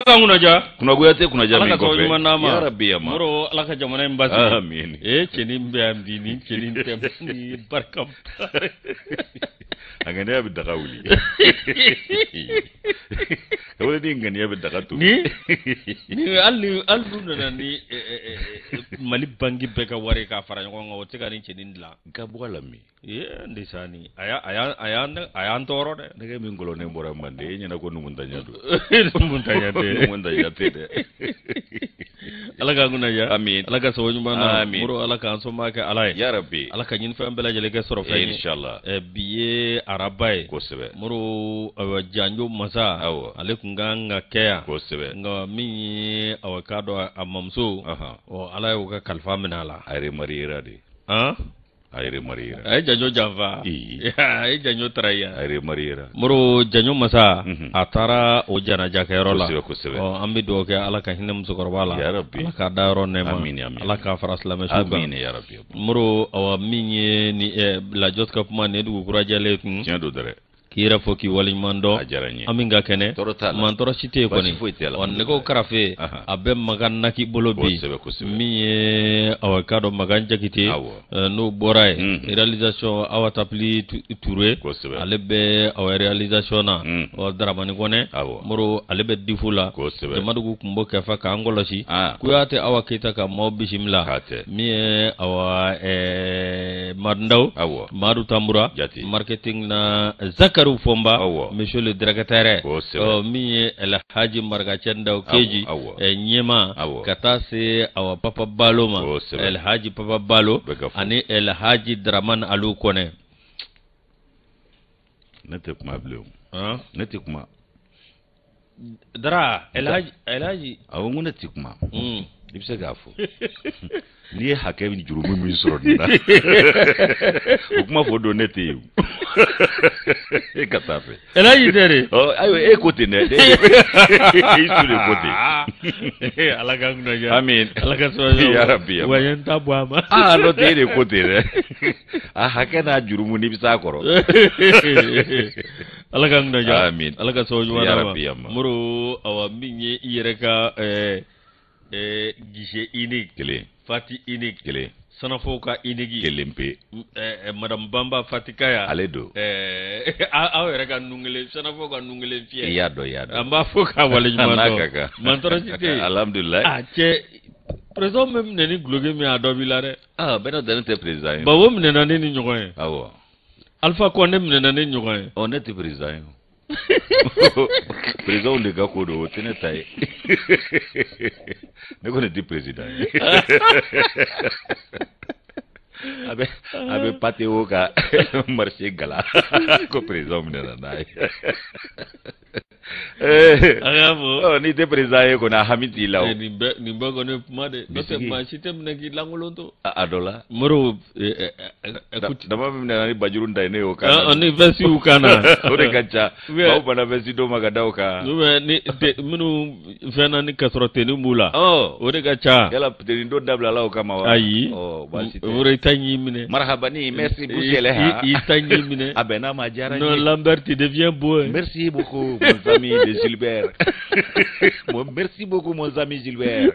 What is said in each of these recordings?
k'an kunnaja. Kunnagoya tɛ kunnaja Ala min ka sababu kɔfɛ. ɲuman d'an ma. Ya Rabbi ya ma. Moro, Ala ka jamana in basigi. Amin. Ee, cɛnin bɛ yan bi, nin cɛnin tɛ nin ye barika. A ŋaniya bɛ daga wuli. Wele ni ŋaniya bɛ daga to. Ni hali n'u nana ni Mali banki bɛɛ ka wari k'a fara ɲɔgɔn kan, o tɛ se ka nin cɛnin dilan. Ka bɔ a la min. Ee, ndeysaan, a y'an tɔɔrɔ dɛ. Nɛgɛ min kɔlɔnnen bɔra Manden, e ɲɛna ko numuntanya don. Numuntanya tɛ. Numuntanya tɛ dɛ. Ala k'an kunnaja. Amin. Ala ka sababu ɲuman d'an ma. Amin. Moro, Ala k'an sɔnma kɛ Ala ye. Ya Rabbi. Ala ka ɲinifɛn bɛɛ lajɛlen kɛ sɔrɔ fɛn ye. Inshallah. Bi ye araba ye. Kosɛbɛ. Moro, ayiwa, janjo masa. Awɔ. Ale tun kan ka kɛ yan. Kosɛbɛ. Nka min ye, awa, k'a dɔn a mamuso. Ɔ, Ala y'o ka kalifa minɛ a la. A remariera de. Han? A remariera. A ye janjo janfa. Ee. A ye janjo trahir. A remariera. Moro, janjo masa, a taara o janajakɛyɔrɔ la. Kosɛbɛ, kosɛbɛ. Ɔ, an bɛ dugawu kɛ Ala ka hinɛ musokɔrɔba la. Ya Rabbi. Ala k'a da yɔrɔ nɛɛma. Amin, amin. Ala k'a fara silamɛ su kan. Amin ya Rabbi. Moro, awa, min ye ni lajɔ ka kuma nin ye dugu kura jɛlen kun. Tiɲɛ don dɛ. K'i yɛrɛ fo k'i waleɲuman dɔn. A diyara n ye. An min ka kɛnɛ. Tɔɔrɔ t'a la. Man tɔɔrɔ si tɛ yen Baasi kɔni. foyi tɛ la. Ɔ, nɛgɛw karafe. A bɛ Makan Naki bolo bi. Kosɛbɛ, kosɛbɛ. Min ye, awa, k'a dɔn Makan Jakite. Awɔ. N'o bɔra yen. Réalisation Awa Tapili Touré. Kosɛbɛ. Ale bɛ, awa, réalisation na. Ɔ, Daramani Kɔnɛ. Awɔ. Moro, ale bɛ difu la. Kosɛbɛ. Jamadugu kun bɔ kɛfɛ k'an kɔlɔsi. Kuyate Awa Keyita ka maaw bisimila. K'a tɛ. Min ye, awa, Madu Ndaw. Awɔ. Madu Tambura. Jate. Marketing na Zakari Fɔnba. Awɔ. Monsieur le directeur. Kosɛbɛ. Ɔ, min ye Alhaji Marikacɛ Ndaw Keji. Awɔ. Ɲɛma. Awɔ. Ka taa se, awa, Papa Balo ma. Kosɛbɛ. Alhaji Papa Balo. Bɛɛ ka fo. Ani Alhaji Dramane Alu Kɔnɛ. Ne tɛ kuma bilen o. Ne tɛ kuma. Dara, Alhaji, Alhaji. Awɔ, n ko ne tɛ kuma. I bɛ se k'a fɔ. N'i ye hakɛ ni jurumu min sɔrɔ nin na, o kuma fɔ don ne tɛ yen. E ka taa fɛ. Alhaji tɛ de. Ɔ, ayiwa, e ko ten dɛ. I su de ko ten. Ala k'an kunna diya. Amin. Ala ka sababu. Ya Rabbi. Wa n ta bɔ a ma. Aa, n'o tɛ e de ko ten dɛ. A hakɛ n'a jurumu n'i bɛ s'a kɔrɔ. Ala k'an kunna diya. Amin. Ala ka sababu ɲuman Ya d'an ma. Rabbi, ya ma. Moro, awa, min ye i yɛrɛ ka guichet unique. Kelen. Fati unique. Kelen. Sanafow ka unique. Kelen pe. Madame Bamba Fatikaya. Ale don. Aw yɛrɛ ka nun kelen, sanafow ka nun kelen fiyɛ. I y'a dɔn, i y'a dɔn. An b'a fɔ k'a waleɲuman N'a dɔn. ka kan. Man tɔɔrɔ si tɛ yen. Alhamdulilayi. A cɛ, président bɛ minɛ ni guloki min ye, a dɔ b'i la dɛ. Ah, bɛɛ n'o tɛ ne tɛ président ye. Babo minɛna ne ni ɲɔgɔn ye. Awɔ. Alpha Condé minɛna ne ni ɲɔgɔn ye. Ɔ, ne tɛ président ye. Président de ka ko don, o tɛ ne ta ye. Ne kɔni tɛ président ye. A bɛ pâté o ka marché gala ko président minɛna n'a ye. An y'a fɔ. Ɔ, n'i tɛ président ye kɔni, a hami t'i la o. Nin bɛɛ kɔni ye kuma de. N'o tɛ Bisigi. maa si tɛ minɛ k'i lankolon to. A dɔ la. Moro, écoute. Dama min minɛna ni bajuru ta ye, ne y'o kan. Ni veste y'u kan na. O de ka ca. Ou bien Maaw banna veste dɔw ma ka da o kan. Ou bien ni minnu fɛn na ni ka sɔrɔ tenue b'u la. Ɔ. O de ka ca. Yala tenue don dabila la o kama wa? Ayi. Ɔ, baasi tɛ. Moro, i ta ɲ'i minɛ. Marhabani, merci Boussele. I ta ɲ'i minɛ. A bɛnna ma, a diyara n Non, ye. Lambert, tu deviens beau. Hein. Merci beaucoup, mon ami de Gilbert. Bon, merci beaucoup, mon ami Gilbert.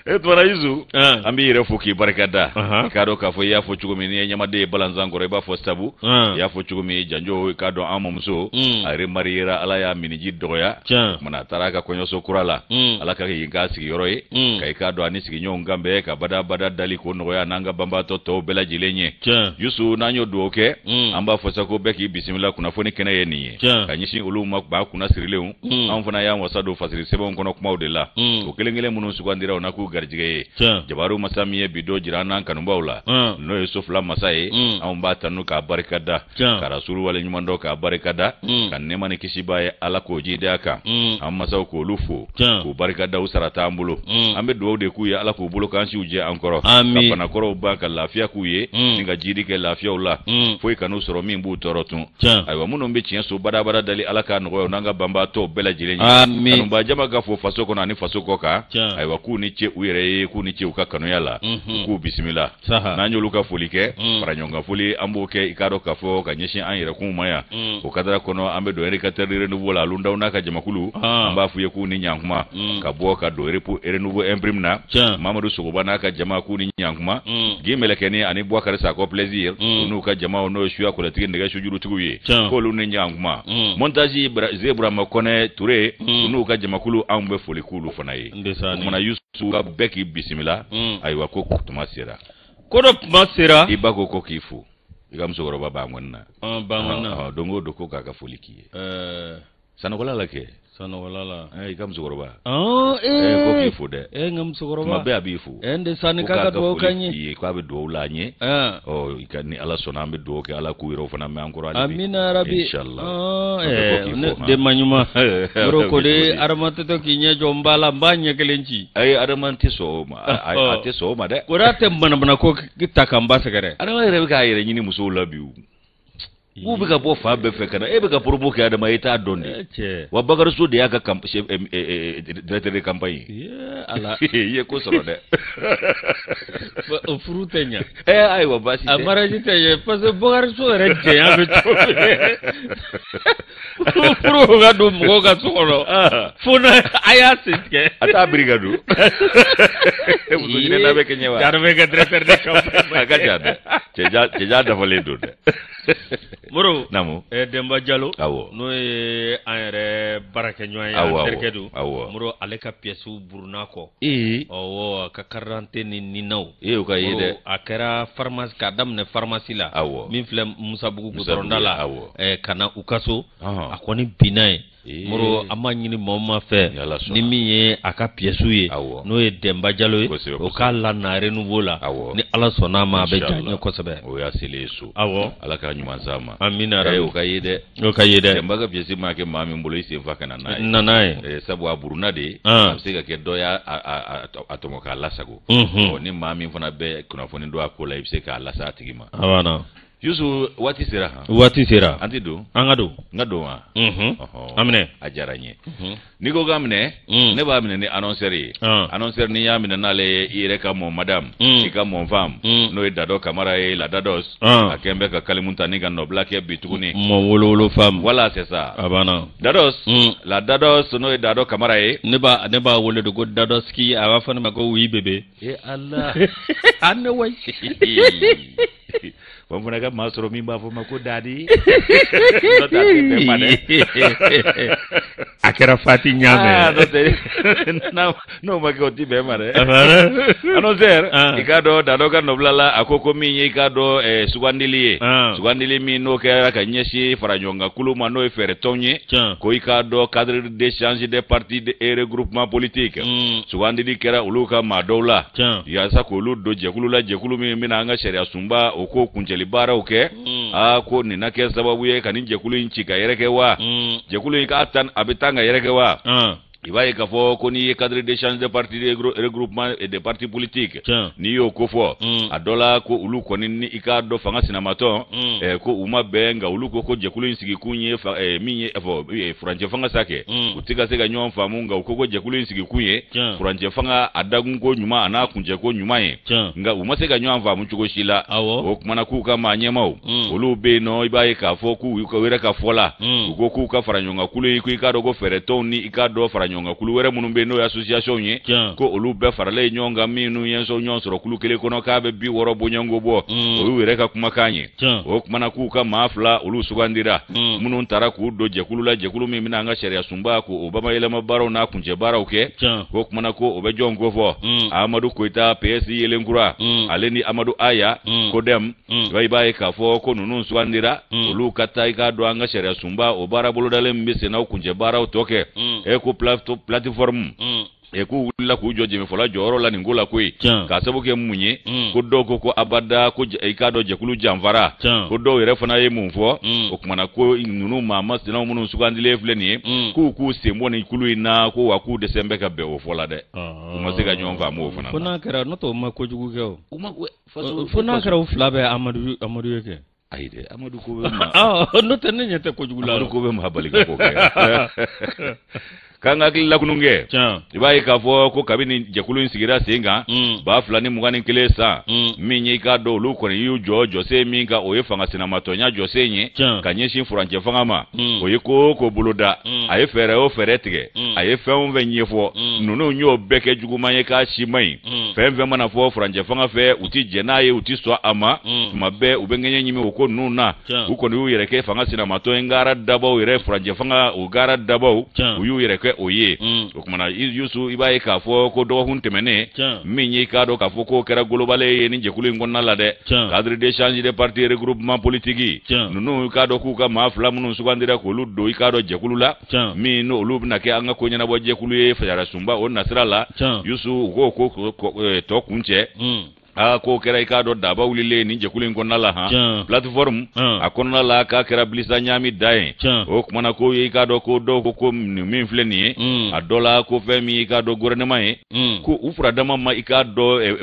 E tumana Yusu, an b'i yɛrɛ fo k'i barika da. I k'a dɔn k'a fɔ i y'a fɔ cogo min, n'i ye ɲamaden ye balanzan kɔrɔ, i b'a fɔ sabu. I y'a fɔ cogo min, janjo, i k'a dɔn an mamuso, a remariera, Ala y'a miniji dɔgɔya. Tiɲɛ. Kumana a taara a ka kɔɲɔso kura la. Ala ka yen k'a sigiyɔrɔ ye. Ka i k'a dɔn ani sigiɲɔgɔnw kan bɛɛ ka bada bada dali k'o nɔgɔya n'an ka banbaatɔ tɔw bɛɛ lajɛlen ye. Tiɲɛ. Yusu, n'an y'o dugawu kɛ, an b'a fɔ sa ko bɛɛ k'i bisimila, kunnafoni kɛnɛ ye nin ye. Tiɲɛ. Ka ɲɛsin olu ma baa kunna sirilenw, anw fana y'an wasa don fasiri sɛbɛnw kɔnɔ kumaw de la. O kelen kelen minnu sugandira, o na k'u garijɛgɛ ye. Tiɲɛ. Jabaru masa min ye bi dɔ jira an n'an kanubaw la, n'o ye so fila masa ye, anw b'a tanu k'a barika da. Tiɲɛ. Ka rasulu waleɲuman dɔn k'a barika da. Ka nɛɛma ni kisiba ye Ala k'o jidi a kan. An masaw k'olu fo. Tiɲɛ. K'u barika da, u sara t'an bolo. An bɛ dugawu de k'u ye, Ala k'u bolo k'an siw jɛ an kɔrɔ. Amin. Ka banakɔrɔw ban ka lafiya k'u ye. Ni ka jidi kɛ lafiyaw la. Foyi kan'u sɔrɔ min b'u tɔɔrɔ tun. Tiɲɛ. Ayiwa, minnu bɛ tiɲɛ so badabada dali Ala Ala k'a nɔgɔya n'an ka banbaatɔw bɛɛ lajɛlen ye. Amin. Kanuba jama ka fo faso kɔnɔ ani faso kɔ kan. Tiɲɛ. Ayiwa, k'u ni ce u yɛrɛ ye, k'u ni ce u ka kanuya la. U k'u bisimila. Saha. N'an y'olu ka foli kɛ, Mm. fara ɲɔgɔn kan foli an b'o kɛ, i k'a dɔn k'a fɔ ka ɲɛsin an yɛrɛkun ma yan. O kadara kɔnɔ, an bɛ don Éducateur du Renouveau la, Alu Ndaw n'a ka jamakulu. An b'a f'u ye k'u ni ɲankuma. Ka bɔ ka don Renouveau Imprime na. Mamadu Sogoba n'a ka jama, k'u ni ɲankuma. Gi Mɛlɛkɛni ani Bouakari Sakɔ Plaisir, u n'u ka jamaw, n'o ye suya kɔlɛtigi nɛgɛ sujurutigiw ye, k'olu ni ɲankuma. Montage Ze Burama Kɔnɛ Ture, u n'u ka jamakulu, anw bɛ foli k'olu fana ye. O kumana, Yusu, ka bɛɛ k'i bisimila. Ayiwa, ko tuma sera. Ko dɔ tuma sera. I ba ko ko k'i fo, i ka musokɔrɔba b'an na. B'an na. Don o don ko k'a ka foli k'i ye. Sanɔgɔla la kɛ. Sanɔgɔla la. I ka musokɔrɔba. Ko k'i fo dɛ. N ka musokɔrɔba. Tuma bɛɛ a b'i fo. N de sani k'a ka dugawu k'an ye. K'a bɛ dugawu la an ye. Ɔ, i ka ni Ala sɔnna, an bɛ dugawu kɛ, Ala k'u yɛrɛw fana mɛn an kɔrɔ hali bi. Amina yarabi. Inshallah. Ne denba ɲuman. Yɔrɔ ko de Adama tɛ to k'i ɲɛ jɔ n ba la, n b'a ɲɛ kelen ci. Ayi, Adama tɛ sɔn o ma. A tɛ sɔn o ma dɛ. O de tɛ manamana ko ta k'an ba sɛgɛrɛ. Adama yɛrɛ bɛ k'a yɛrɛ ɲini musow la bi o. K'u bɛ ka bɔ fan bɛɛ fɛ ka na, e bɛ ka promo kɛ Adama, e t'a dɔn de. Wa Bakari So de y'a ka directeur de campagne ye. Ala. I ye ko sɔrɔ dɛ. O furu tɛ ɲa. Ayiwa, baasi tɛ. A mariage tɛ ɲɛ parce que Bakari So yɛrɛ jɛnya bɛ cogo min. Furu ka don mɔgɔw ka so kɔnɔ. Fo n'a a y'a sen tigɛ. A t'a biri ka don. Muso ɲini n'a bɛ kɛɲɛ wa. Jara bɛ kɛ directeur de campagne. A ka jan dɛ. Cɛjan dafalen don dɛ. Moro. Naamu. Denba Jalo. Awɔ. N'o ye an yɛrɛ baarakɛɲɔgɔn ye. An terikɛ don. Awɔ. Moro, ale ka pièces burunna kɔ. Ee. Ɔwɔ, a ka carte d'identité ni ninaw. Ee, o ka ye dɛ. A kɛra pharmacie, k'a daminɛ pharmacie la. Awɔ. Min filɛ Musabugu goudron da la. Awɔ. Ka na u ka so. A kɔni binna yen. Moro, an b'a ɲini maaw ma fɛ, ni min ye a ka pièces ye, n'o ye Denba Jalo ye, o k'a lana Renouveau la. Ni Ala sɔnna a ma, a bɛ diya n ye kosɛbɛ. O y'a selen ye so. Awɔ. Ala ka ɲuman s'a ma. Amina yarabi. O ka ye dɛ. O ka ye dɛ. Denba ka pièce mana kɛ maa min bolo, i sen fa ka na n'a ye. Na n'a ye. Sabu a burunna de, a bɛ se ka kɛ dɔ y'a a tɔmɔ k'a lasago. Ɔ, ni maa min fana bɛ kunnafoni dɔn a ko la, i bɛ se k'a lase a tigi ma. A banna. Yusu, waati sera han. Waati sera. An tɛ don. An ka don. N ka don wa. An minɛ. A diyara n ye. N'i ko k'a minɛ, ne b'a minɛ ni annonceur ye. Annonceur, n'i y'a minɛ n'ale ye, i yɛrɛ ka mon madame, i ka mon femme, n'o ye Dado Kamara ye, la Dados. A kɛn bɛ ka kalimu ta ni ka nɔbila kɛ bi tuguni. Mon wolowolo femme. Voilà, c'est ça. A banna. Dados. La Dados, n'o ye Dado Kamara ye. Ne b'a wele de ko Dadoski, a b'a fɔ ne ma ko oui bébé. E Ala. A ne wayi. Wa fana ka maa sɔrɔ min b'a fɔ ma ko dadi. N'o tɛ, a tɛ bɛn ma dɛ. A kɛra Fati ɲaamɛ. N'o tɛ, n'o ma kɛ, o ti bɛn ma dɛ. Annonceur, i k'a dɔn Dado ka nɔbila la, a ko ko min ye, i k'a dɔn, sugandili ye. Sugandili min n'o kɛra ka ɲɛsin fara ɲɔgɔn kan kulu ma, n'o ye fɛɛrɛ tɔnw ye. Ko i k'a dɔn, cadre d'échange des partis et regroupement politique. Sugandili kɛra olu ka maa dɔw la. Yaasa k'olu don jɛkulu la, jɛkulu min bɛna an ka sariya sunba o ko kuncɛli baaraw kɛ. Aa, ko nin na kɛ sababu ye ka nin jɛkulu in ci ka yɛrɛkɛ wa? Jɛkulu in k'a tan, a bɛ tan ka yɛrɛkɛ wa? I b'a ye k'a fɔ ko n'i ye cadre d'échange des partis, regroupement des partis politiques, n'i y'o ko fɔ, a dɔ la ko olu kɔni ni, i k'a dɔn, fanga sinamatɔn, ko u ma bɛn, nka olu ko ko jɛkulu in sigikun ye min ye fɔ furancɛ fanga sa kɛ, u tɛ ka se ka ɲɔgɔn faamu, nka u ko ko jɛkulu in sigikun ye furancɛ fanga a dakunko ɲuman a n'a kuncɛko ɲuman ye, nka u ma se ka ɲɔgɔn faamu cogo si la. O kumana, k'u ka maa ɲɛmaw, olu bɛ yen nɔ, i b'a ye k'a fɔ k'u yɛrɛ ka fɔ la, u ko k'u ka fara ɲɔgɔn kan kulu ye, ko i k'a dɔn ko fɛɛrɛ tɔnw ni, i k'a dɔn, fara ɲɔgɔn kan kulu wɛrɛ minnu bɛ yen, n'o ye association ye, ko olu bɛɛ faralen ɲɔgɔn kan, minnu ye ɲɔgɔn sɔrɔ kulu kelen kɔnɔ, k'a bɛ 60 bɔɲɔgɔnko bɔ, o y'u yɛrɛ ka kumakan ye. O kumana, k'u ka maa fila, olu sugandira, minnu taara k'u don jɛkulu la, jɛkulu min bɛna an ka sariya sunba k'o bamayɛlɛma baaraw n'a kuncɛ baaraw kɛ. Ko kumana, ko o bɛ jɔn ko fɔ? Amadu Koyita, PS Yelenkura, ale ni Amadu Aya, Kodem. I b'a ye k'a fɔ ko ninnu sugandira, olu ka taa, i k'a dɔn, an ka sariya sunba o baara bolodalen min bɛ senna, o kuncɛ baaraw tɔ kɛ. E ko plateforme e k'u wulila k'u jɔ jɛmɛfɔla jɔyɔrɔ la nin ko la koyi. K'a sababu kɛ mun ye? Ko dɔw ko ko abada, ko i k'a dɔn, jɛkulu janfara. Ko dɔw yɛrɛ fana ye mun fɔ? O kumana, ko ninnu maa masinaw minnu sugandilen filɛ nin ye, k'u sen bɔ nin kulu in na, ko wa k'u dɛsɛ bɛ ka bɛn o fɔ la dɛ. U ma se ka ɲɔgɔn faamu o fana. Fo n'a kɛra n'o tɛ, u ma kojugu kɛ o. Fo n'a kɛra u fila bɛɛ Amadu ye kɛ. Ayi dɛ, Amadu ko bɛ ma. N'o tɛ ne ɲɛ tɛ kojugu la. Amadu ko bɛ maa bali ka ko kɛ. K'an ka hakili lakunun kɛ. I b'a ye k'a fɔ ko kabini jɛkulu in sigira sen kan 2021 san, min ye i k'a dɔn olu kɔni y'u jɔ jɔsen min kan, o ye fanga sinamatɔnya jɔsen ye ka ɲɛsin furancɛ fanga ma. O ye ko o ko boloda, a ye fɛɛrɛ o fɛɛrɛ tigɛ, a ye fɛn o fɛn ɲɛfɔ, ninnu y'o bɛɛ kɛ juguman ye k'a si man ɲi. Fɛn fɛn mana fɔ furancɛ fanga fɛ, u ti jɛn n'a ye, u ti sɔn a ma. Tuma bɛɛ u bɛ ŋɛɲɛ ɲimi o ko ninnu na. U kɔni y'u yɛrɛ kɛ fanga sinamatɔn ye, gaara dabaw yɛrɛ, furancɛ fanga o gaara dabaw, u y'u yɛrɛ kɛ o ye. O tuma na Yusu, i b'a ye k'a fɔ ko dɔgɔkun tɛmɛnen, min ye i k'a dɔn k'a fɔ k'o kɛra golobalen ye ni jɛkulu in kɔnɔna la dɛ, cadre d'échange de parti regroupement politique ninnu, i k'a dɔn k'u ka maa fila minnu sugandira k'olu don i k'a dɔn jɛkulu la, min n'olu bɛna kɛ an ka ko ɲɛnabɔ jɛkulu ye sariyasunba o nasira la. Yusu, u k'o ko tɔ kuncɛ. Aa, k'o kɛra i k'a dɔn daba wulilen nin jɛkulu in kɔnɔna la han, plateforme a kɔnɔna la, k'a kɛra bilisa ɲaami da ye. O kumana na ko i k'a dɔn ko dɔw ko ko nin min filɛ nin ye, a dɔ la ko fɛn min i k'a dɔn gouvernement ye, ko u furadama ma i k'a dɔn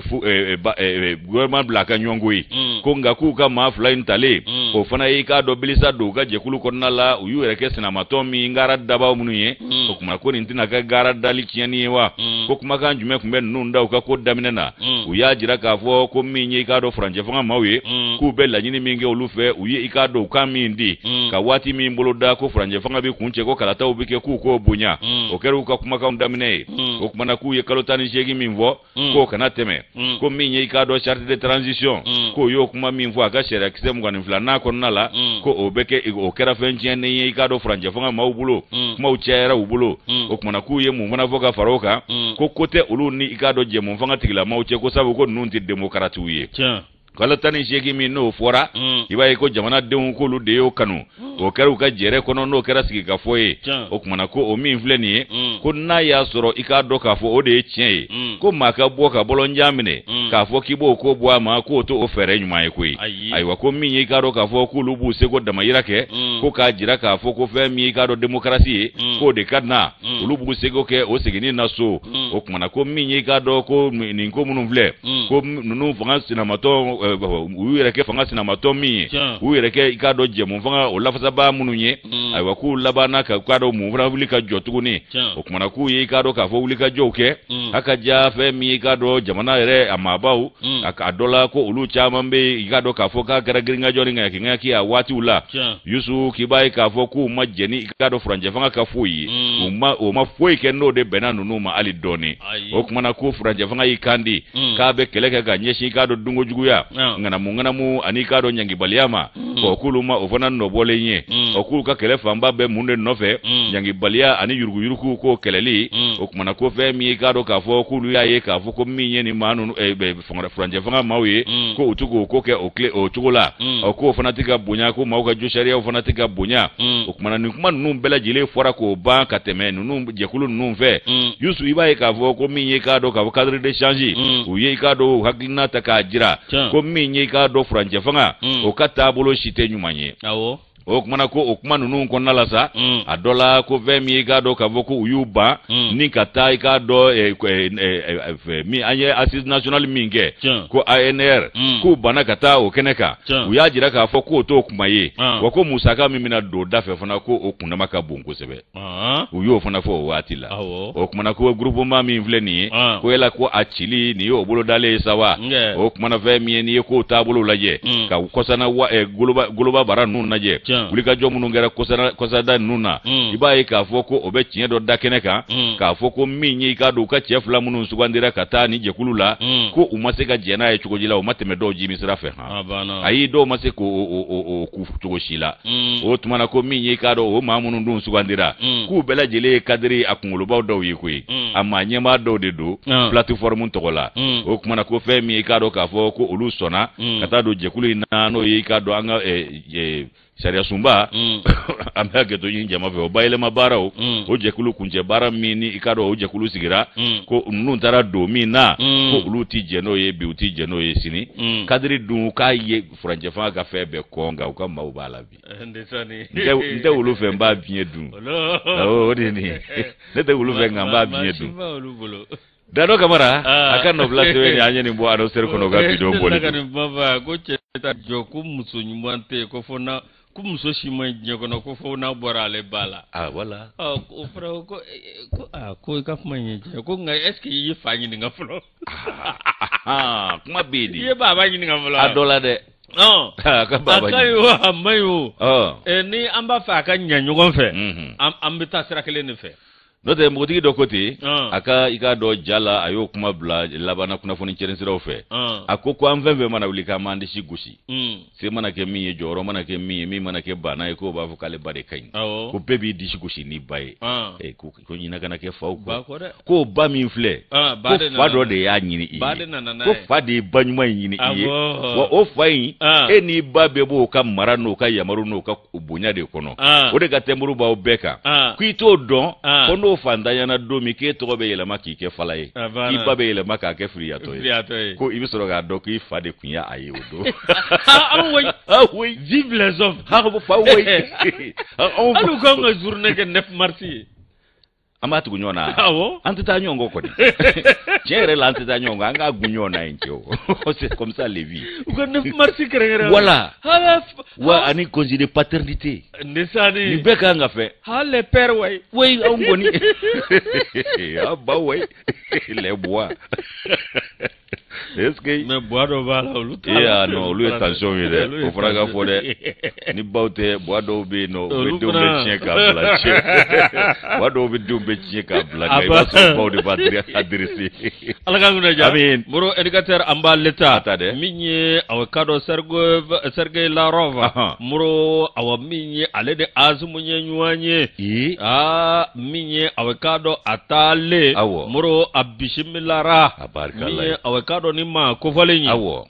gouvernement bila a ka ɲɔgɔnko ye, ko nka k'u ka maa fila in talen, o fana ye i k'a dɔn bilisa don u ka jɛkulu kɔnɔna la, u y'u yɛrɛ kɛ sinamatɔn min gaara dabaw minnu ye. O kuma ko nin tɛna kɛ gaara dali tiɲɛni ye wa? Ko kumakan jumɛn tun bɛ ninnu da u ka ko daminɛ na? U y'a jira k'a fɔ ko min ye i k'a dɔn furancɛ fanga maaw ye, k'u bɛ laɲini min kɛ olu fɛ, u ye i k'a dɔn u kan min di ka waati min bolo da ko furancɛ fanga bɛ kuncɛ, ko kalataw bɛ kɛ, k'u k'o bonya, o kɛra u ka kumakanw daminɛ ye. O kumana na k'u ye kalo 18 min fɔ, k'o kana tɛmɛ, ko min ye i k'a dɔn charte de transition, k'o y'o kuma min fɔ a ka sariya kisɛ 22nan kɔnɔna la, ko o bɛ kɛ, o kɛra fɛn tiɲɛnen ye i k'a dɔn furancɛ fanga maaw bolo, kumaw cayara u bolo. O kumana k'u ye mun fana fɔ ka fara o kan? Ko tɛ olu ni i k'a dɔn jɛmu fanga tigilamaw cɛ, ko sabu ko ninnu tɛ démocratew ye. Kalo 18 min n'o fɔra, i b'a ye ko jamanadenw k'olu de y'o kanu, o kɛra u ka jɛrɛ kɔnɔ, n'o kɛra sigikafɔ ye. O kumana ko o min filɛ nin ye, ko n'a y'a sɔrɔ i k'a dɔn k'a fɔ o de ye tiɲɛ ye, ko maa ka bɔ ka bɔlɔnjan minɛ k'a fɔ k'i b'o ko bɔ a ma, k'o to o fɛɛrɛ ɲuman ye koyi. Ayiwa, ko min ye i k'a dɔn k'a fɔ k'olu b'u seko damayira kɛ, ko k'a jira k'a fɔ ko fɛn min ye i k'a dɔn démocratie ye, k'o de ka na, olu b'u seko kɛ o seginni na so. O kumana ko min ye i k'a dɔn ko nin ko minnu filɛ, ko ninnu fanga sinamatɔ, u y'u yɛrɛ kɛ fanga sinamatɔ min ye, u yɛrɛ kɛ i k'a dɔn jɛmu fanga o lafasabaa minnu ye, ayiwa, k'u labanna ka k'a dɔn mun fana wuli ka jɔ tuguni. O kumana k'u ye i k'a dɔn k'a fɔ wuli ka jɔw kɛ a ka ja fɛn min ye i k'a dɔn jamana yɛrɛ a maabaw a dɔ la, ko olu caman bɛ i k'a dɔn k'a fɔ k'a kɛra girinkajɔ ni ŋaɲaki a waatiw la. Yusu, k'i b'a ye k'a fɔ k'u ma jɛn ni i k'a dɔn furancɛ fanga ka foyi ye, u ma foyi kɛ n'o de bɛnna ninnu ma hali dɔɔni. O kumana ko furancɛ fanga y'i kan di k'a bɛ kɛlɛ kɛ ka ɲɛsin i k'a dɔn dunko juguya, ŋanamu ŋanamu ani i k'a dɔn ɲangibaliya ma. Ɔ, k'olu ma o fana nɔbɔlen ye. Ɔ, k'u ka kɛlɛ fanba bɛ mun de nɔfɛ? Ɲangibaliya ani yuruguyurugu k'o kɛlɛli. O kumana ko fɛn min ye i k'a dɔn k'a fɔ k'olu y'a ye k'a fɔ ko min ye nin maa ninnu furancɛ fanga maaw ye, ko u tɛ k'o ko kɛ o tile o cogo la. Ɔ, k'o fana tɛ ka bonya, ko maaw ka josariyaw fana tɛ ka bonya. O kumana nin kuma ninnu bɛɛ lajɛlen fɔra k'o ban ka tɛmɛ ninnu jɛkulu ninnu fɛ. Yusu, i b'a ye k'a fɔ ko min ye i k'a dɔn k'a fɔ cadre d'échange, u ye i k'a dɔn u hakilina ta k'a jira ko min ye i k'a dɔn furancɛ fanga, o ka taabolo si tɛ ɲuman ye. O kumana ko o kuma ninnu kɔnɔna la sa, a dɔ la ko fɛn min ye i k'a dɔn k'a fɔ ko u y'u ban ni ka taa i k'a dɔn min an ye assise nationale min kɛ, ko ANR, k'u banna ka taa o kɛnɛ kan. U y'a jira k'a fɔ k'o t'o kuma ye wa, ko musaka min bɛna don da fɛ fana, ko o kundama ka bon kosɛbɛ. U y'o fana fɔ o waati la. O kumana ko groupement min filɛ nin ye, ko yala ko a cili nin ye o bolodalen ye sa wa? O kumana fɛn min ye, n'i ye kow taabolo lajɛ ka kɔsana goloba bara ninnu lajɛ, wulikajɔ minnu kɛra kɔsada ninnu na, i b'a ye k'a fɔ ko o bɛ tiɲɛ dɔ da kɛnɛ kan k'a fɔ ko min ye i k'a dɔn u ka cɛ fila minnu sugandira ka taa ni jɛkulu la, ko u ma se ka jɛn n'a ye cogo ji la, u ma tɛmɛ dɔw jimi sira fɛ han. Ayi, dɔw ma se k'o ku cogo si la. O tuma na ko min ye i k'a dɔn o maa minnu dun sugandira, k'u bɛɛ lajɛlen ye cadre a kunkolobaw dɔw ye koyi, a maa ɲɛmaa dɔw de don plateforme tɔgɔ la. O tuma na ko fɛn min ye i k'a dɔn k'a fɔ ko olu sɔnna ka taa don jɛkulu in na, n'o ye i k'a dɔn an ka sariya sunba, an bɛ hakɛto ɲini jama fɛ, o bayɛlɛma baaraw, o jɛkulu kuncɛ baara min ni i k'a dɔn o jɛkulu sigira, ko ninnu taara don min na, ko olu ti jɛn n'o ye bi, u ti jɛn n'o ye sini. Cadre dun k'a ye furancɛ fanga ka fɛn bɛɛ kɔn, nka u ka maaw b'a la bi. N tɛ wulu fɛ n b'a biɲɛ dun, o de ye nin ye. Ne tɛ wulu fɛ nka n b'a biɲɛ dun. Dado Kamara a ka nɔbila sɛbɛn nin, an ye nin bɔ Annonceur kɔnɔ, u ka bidon bɔli. Taa jɔ ko muso ɲuman tɛ yen, ko fo n'a ko muso si man ɲi diɲɛ kɔnɔ, ko fo n'a bɔra ale ba la. Ah, voilà. Ɔ, o fɔra ko ko aa, ko i ka kuma in ye tiɲɛ, ko nka est ce que i ye fa ɲininka fɔlɔ? Ah, kuma bɛ yen de. I ye baba ɲininka fɔlɔ? A dɔ la dɛ. Ɔ. A ka baba A ka ɲi o, a man ɲi o. Ɔ. Ni an b'a fɛ a ka ɲɛ ɲɔgɔn fɛ, an bɛ taa sira kelen de fɛ. N'o tɛ npogotigi dɔ ko ten, a ka i k'a dɔn ja la, a y'o kuma bila labanna kunnafoni cɛrin siraw fɛ. A ko ko an fɛn fɛn mana wuli k'an b'an disi gosi, se mana kɛ min ye, jɔyɔrɔ mana kɛ min ye, min mana kɛ banna ye, k'o b'a fɔ k'ale ba de ka ɲi, ko bɛɛ b'i disi gosi ni ba ye. Ko ɲinɛ kana kɛ faw kɔ, k'o ba min filɛ, ko fa dɔ de y'a ɲini i ye, ko fa de ye ba ɲuman in ɲini i ye, wa o fa in, e n'i ba bɛɛ b'o ka mara n'o ka yamaru n'o ka bonya de kɔnɔ, o de ka tɛnburu b'aw bɛɛ kan, k'i t'o dɔn, ko n'o fantanyana don min, k'e tɔgɔ bɛ yɛlɛma k'i kɛ fala ye, k'i ba bɛ yɛlɛma k'a kɛ firiyatɔ ye, ko i bɛ sɔrɔ k'a dɔn k'i fa de tun y'a ye o don. Ah oui, vive les hommes. Ah fa oui. Hali u k'anw ka journée kɛ 9 mars ye. An b'a tugu ɲɔgɔn na. Awɔ. An tɛ taa ɲɔgɔn kɔ kɔni. Tiɲɛ yɛrɛ la, an tɛ taa ɲɔgɔn kɔ, an k'a gun ɲɔgɔn na yen cɛ o. C'est comme ça les vies. U ka 9 mars kɛrɛnkɛrɛn. Voilà. Wa ani congé de paternité. Ndesani. Nin bɛɛ kan ka fɛ. Ha les pères way. Oui, anw kɔni. Ah ba way. Les bois. Est-ce que mais bois dɔ b'a la, olu t'a la. Eh non, olu ye tension ye dɛ. O fana ka fɔ dɛ. Ni baw tɛ, bois dɔw bɛ yen nɔ, u bɛ denw bɛ tiɲɛ k'a bila tiɲɛ. Bois dɔw bɛ denw bɛ tiɲɛ k'a bila, nka i b'a sɔrɔ baw de b'a adressé. Ala k'an kunna diya. Amin. Moro éducateur an b'a l'état. Ta dɛ. Min ye awa kadɔ Sergei Lavrov. Moro awa min ye ale de Azimu ye ɲɔgɔn ye. Aa min ye awa kadɔ a taalen. Awɔ. Moro a bisimilara. A barika Min ye awa kadɔ ni maa kofɔlen ye. Awɔ.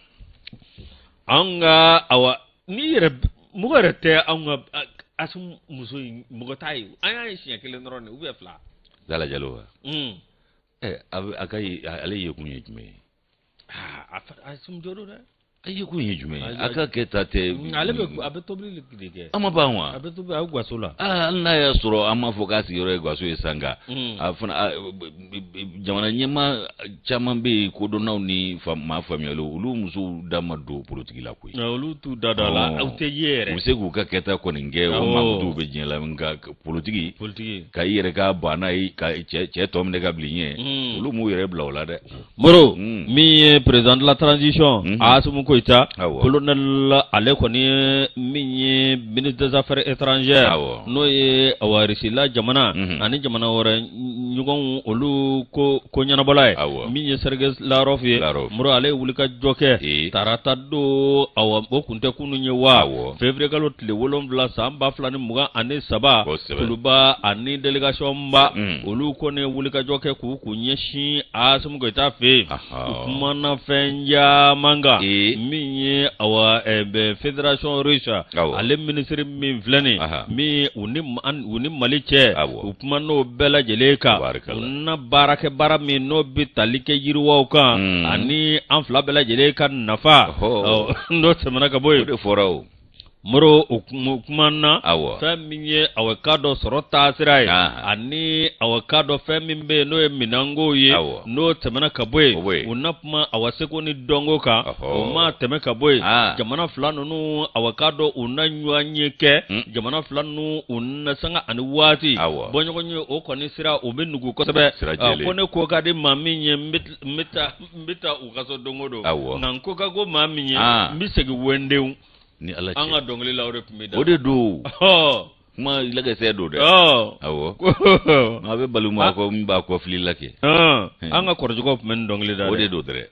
An ka awa n'i yɛrɛ mɔgɔ yɛrɛ tɛ anw ka Asimu muso in mɔgɔ t'a ye, an y'a ye siɲɛ kelen dɔrɔn de ou bien fila. Zala Jalo wa. A ka ale ye kun ye jumɛn ye? Aa, Asimu jo don dɛ. A ye kun ye jumɛn ye? A ka kɛ ta tɛ. Ale bɛ a bɛ tobili de kɛ. An ma ban wa? A bɛ tobi, a bɛ gaso la. Aa, hali n'a y'a sɔrɔ an m'a fɔ k'a sigiyɔrɔ ye gaso ye sa, nka a fana jamana ɲɛmaa caman bɛ yen, kodɔnnaw ni maa faamuyaliw, olu musow da ma don politiki la koyi. Olu t'u da don a la, u tɛ ye yɛrɛ. U bɛ se k'u ka kɛta kɔni kɛ, o mankutuw bɛ diɲɛ la, nka politiki. Politiki. Ka i yɛrɛ ka banna ye ka cɛ tɔ minɛ ka bila i ɲɛ, olu m'u yɛrɛ bila o la dɛ. Moro min ye président de la transition Assimi Goïta, colonel, ale kɔni min ye ministre des affaires étrangères, n'o ye awa Russie jamana ani jamana wɛrɛ ɲɔgɔnw olu ko ko ɲɛnabɔla ye, min ye Sergei Lavrov ye. Moro ale ye wulikajɔ kɛ tarata don, awa o kun tɛ kunun ye wa, février kalo tile 7 san 2023, Kuluba ani délégation ba, olu kɔni ye wulikajɔ kɛ k'u kun ɲɛsin Assimi Goïta fɛ yen. U kumana fɛn caman kan, min ye awa fédération russe ale ministre min filɛ nin min u ni Mali cɛ, u kumana o bɛɛ lajɛlen kan, u na baarakɛ baara min n'o bɛ tali kɛ yiriwaw kan ani an fila bɛɛ lajɛlen ka nafa. N'o tɛmɛna ka bɔ yen, o de fɔra o. Moro o kumana fɛn min ye awa ka dɔ sɔrɔ taasira ye, ani awa ka dɔ fɛn min bɛ yen n'o ye minɛnko ye. N'o tɛmɛna ka bɔ yen, u na kuma awa seko ni dɔnko kan. O ma tɛmɛ ka bɔ yen, jamana fila ninnu awa ka dɔ u na ɲɔgɔn ye kɛ, jamana fila ninnu u na sanga ani waati bɔɲɔgɔn ye, o kɔni sira o bɛ nugu kosɛbɛ. Ko ne ko ka di maa min ye, n bɛ taa u ka so don o don, nka n ko ka go maa min ye, n bɛ segin wendenw. Ni Ala cɛ. An ka dɔnkili la o de tun bɛ da. O de don. Kuma lɛgɛsɛ don dɛ. Awɔ. A bɛ bali ma ko min b'a kɔ fili la kɛ. An ka kɔrɔjɔgɔw tun bɛ nin dɔnkili da. O de don dɛ.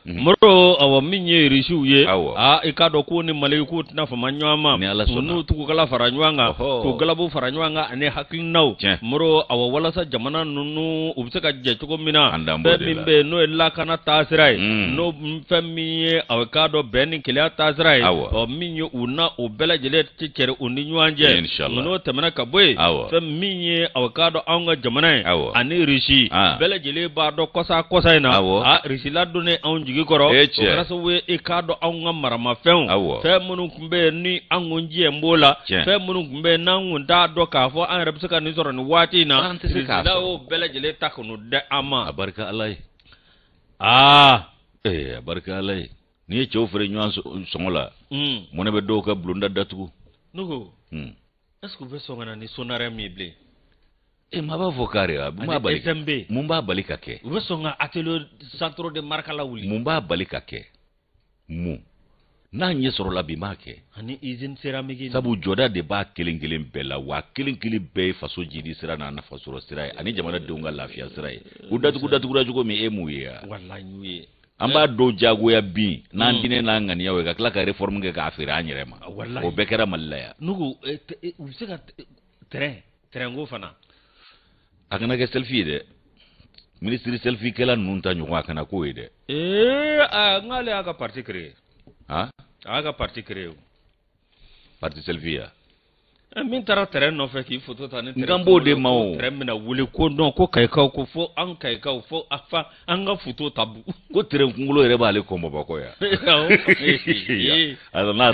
Moro awa min ye Rusiw ye, aa, i k'a dɔn ko ni Mali k'u tɛna fama ɲɔgɔn ma, ni Ala sɔnna, u n'u tugukala fara ɲɔgɔn kan, k'u galabu fara ɲɔgɔn kan ani hakilinaw. Moro awa walasa jamana ninnu u bɛ se ka jɛ cogo min na, fɛn min bɛ yen n'o ye lakana taasira ye, n'o fɛn min ye awa k'a dɔn bɛn ni kelenya taasira ye, ɔ min ye u na o bɛɛ lajɛlen tɛ cɛri u ni ɲɔgɔn cɛ. N'o tɛmɛna ka bɔ yen, fɛn min ye awa k'a dɔn anw ka jamana ye ani Rusi, bɛɛ lajɛlen b'a dɔn kɔsa kɔsa in na, a Rusi ladon anw jigi kɔrɔ, o kɛra sababu ye i k'a dɔn anw ka maramafɛnw, fɛn minnu tun bɛ yen ni an kun jɛ b'o la, fɛn minnu tun bɛ yen n'an kun t'a dɔn k'a fɔ an yɛrɛ bɛ se ka nin sɔrɔ nin waati in na, Rusila y'o bɛɛ lajɛlen ta ka n'o di an ma. A barika Ala ye. Aa A barika Ala ye. N'i ye cɛw feere ɲɔgɔn sɔngɔ la, mɔnɛ bɛ dɔw ka bulonda datugu. Ne ko, est ce que u bɛ sɔn ka na ni SONAREM ye bilen? E maa b'a fɔ k'are wa? Mun b'a bali? SMB. Mun b'a bali ka kɛ? U bɛ sɔn ka atelier centraux de Markala wuli. Mun b'a bali ka kɛ? Mun? N'a ɲɛ sɔrɔla bi m'a kɛ. Ani usine céramique. Sabu jɔda de b'a kelen kelen bɛɛ la, wa kelen kelen bɛɛ ye faso jidi sira n'a nafa sɔrɔ sira ye, ani jamanadenw ka lafiya sira ye. U datugu datugura cogo min, e m'u ye wa? Walahi n y'u ye. An b'a dɔw jagoya bin n'an diinɛ n'an ŋaniyaw ye ka tila ka réforme kɛ k'a feere an yɛrɛ ma. O bɛɛ kɛra Mali la yan. N'u ko u bɛ se ka train ko fana. A kana kɛ selfie ye dɛ. Ministre selfie kɛla ninnu ta ɲɔgɔn, a kana k'o ye dɛ. Ee, n k'ale y'a ka parti créer. Han? A y'a ka parti créer o. Parti selfie ya? Min taara terrain nɔfɛ k'i photo ta ni terrain. N kan b'o de ma o. Terrain bɛna wuli ko non, ko Kayikaw ko fo an Kayikaw fo a fa an ka photo ta bu. Ko terrain kunkolo yɛrɛ b'ale kɔn Bamakɔ yan. A n'a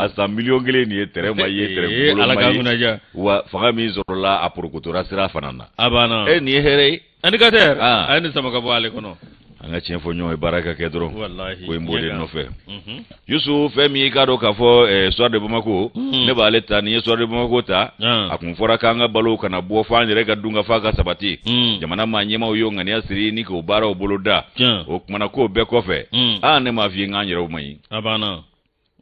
a san miliyɔn kelen nin ye terrain ma ye, terrain kunkolo ma ye. Wa fanga min sɔrɔla a porokotora sira fana na. A banna. E nin ye hɛrɛ ye. Indicateur. A ye nin sama ka bɔ ale kɔnɔ. An ka tiɲɛ fɔ ɲɔgɔn ye, baara ka kɛ dɔrɔn. Walahi. Ko in b'o de nɔfɛ. Yusu, fɛn min i k'a dɔn k'a fɔ Soir de Bamako, ne b'ale ta. N'i ye Soir de Bamako ta, a kun fɔra k'an ka balo kana bɔ f'an yɛrɛ ka dun ka fa ka sabati. Jamana maa ɲɛmaaw y'o ŋaniya siri ni k'o baaraw boloda. O kumana k'o bɛɛ kɔfɛ, aa ne m'a f'i ye k'an yɛrɛw man ɲi. A banna.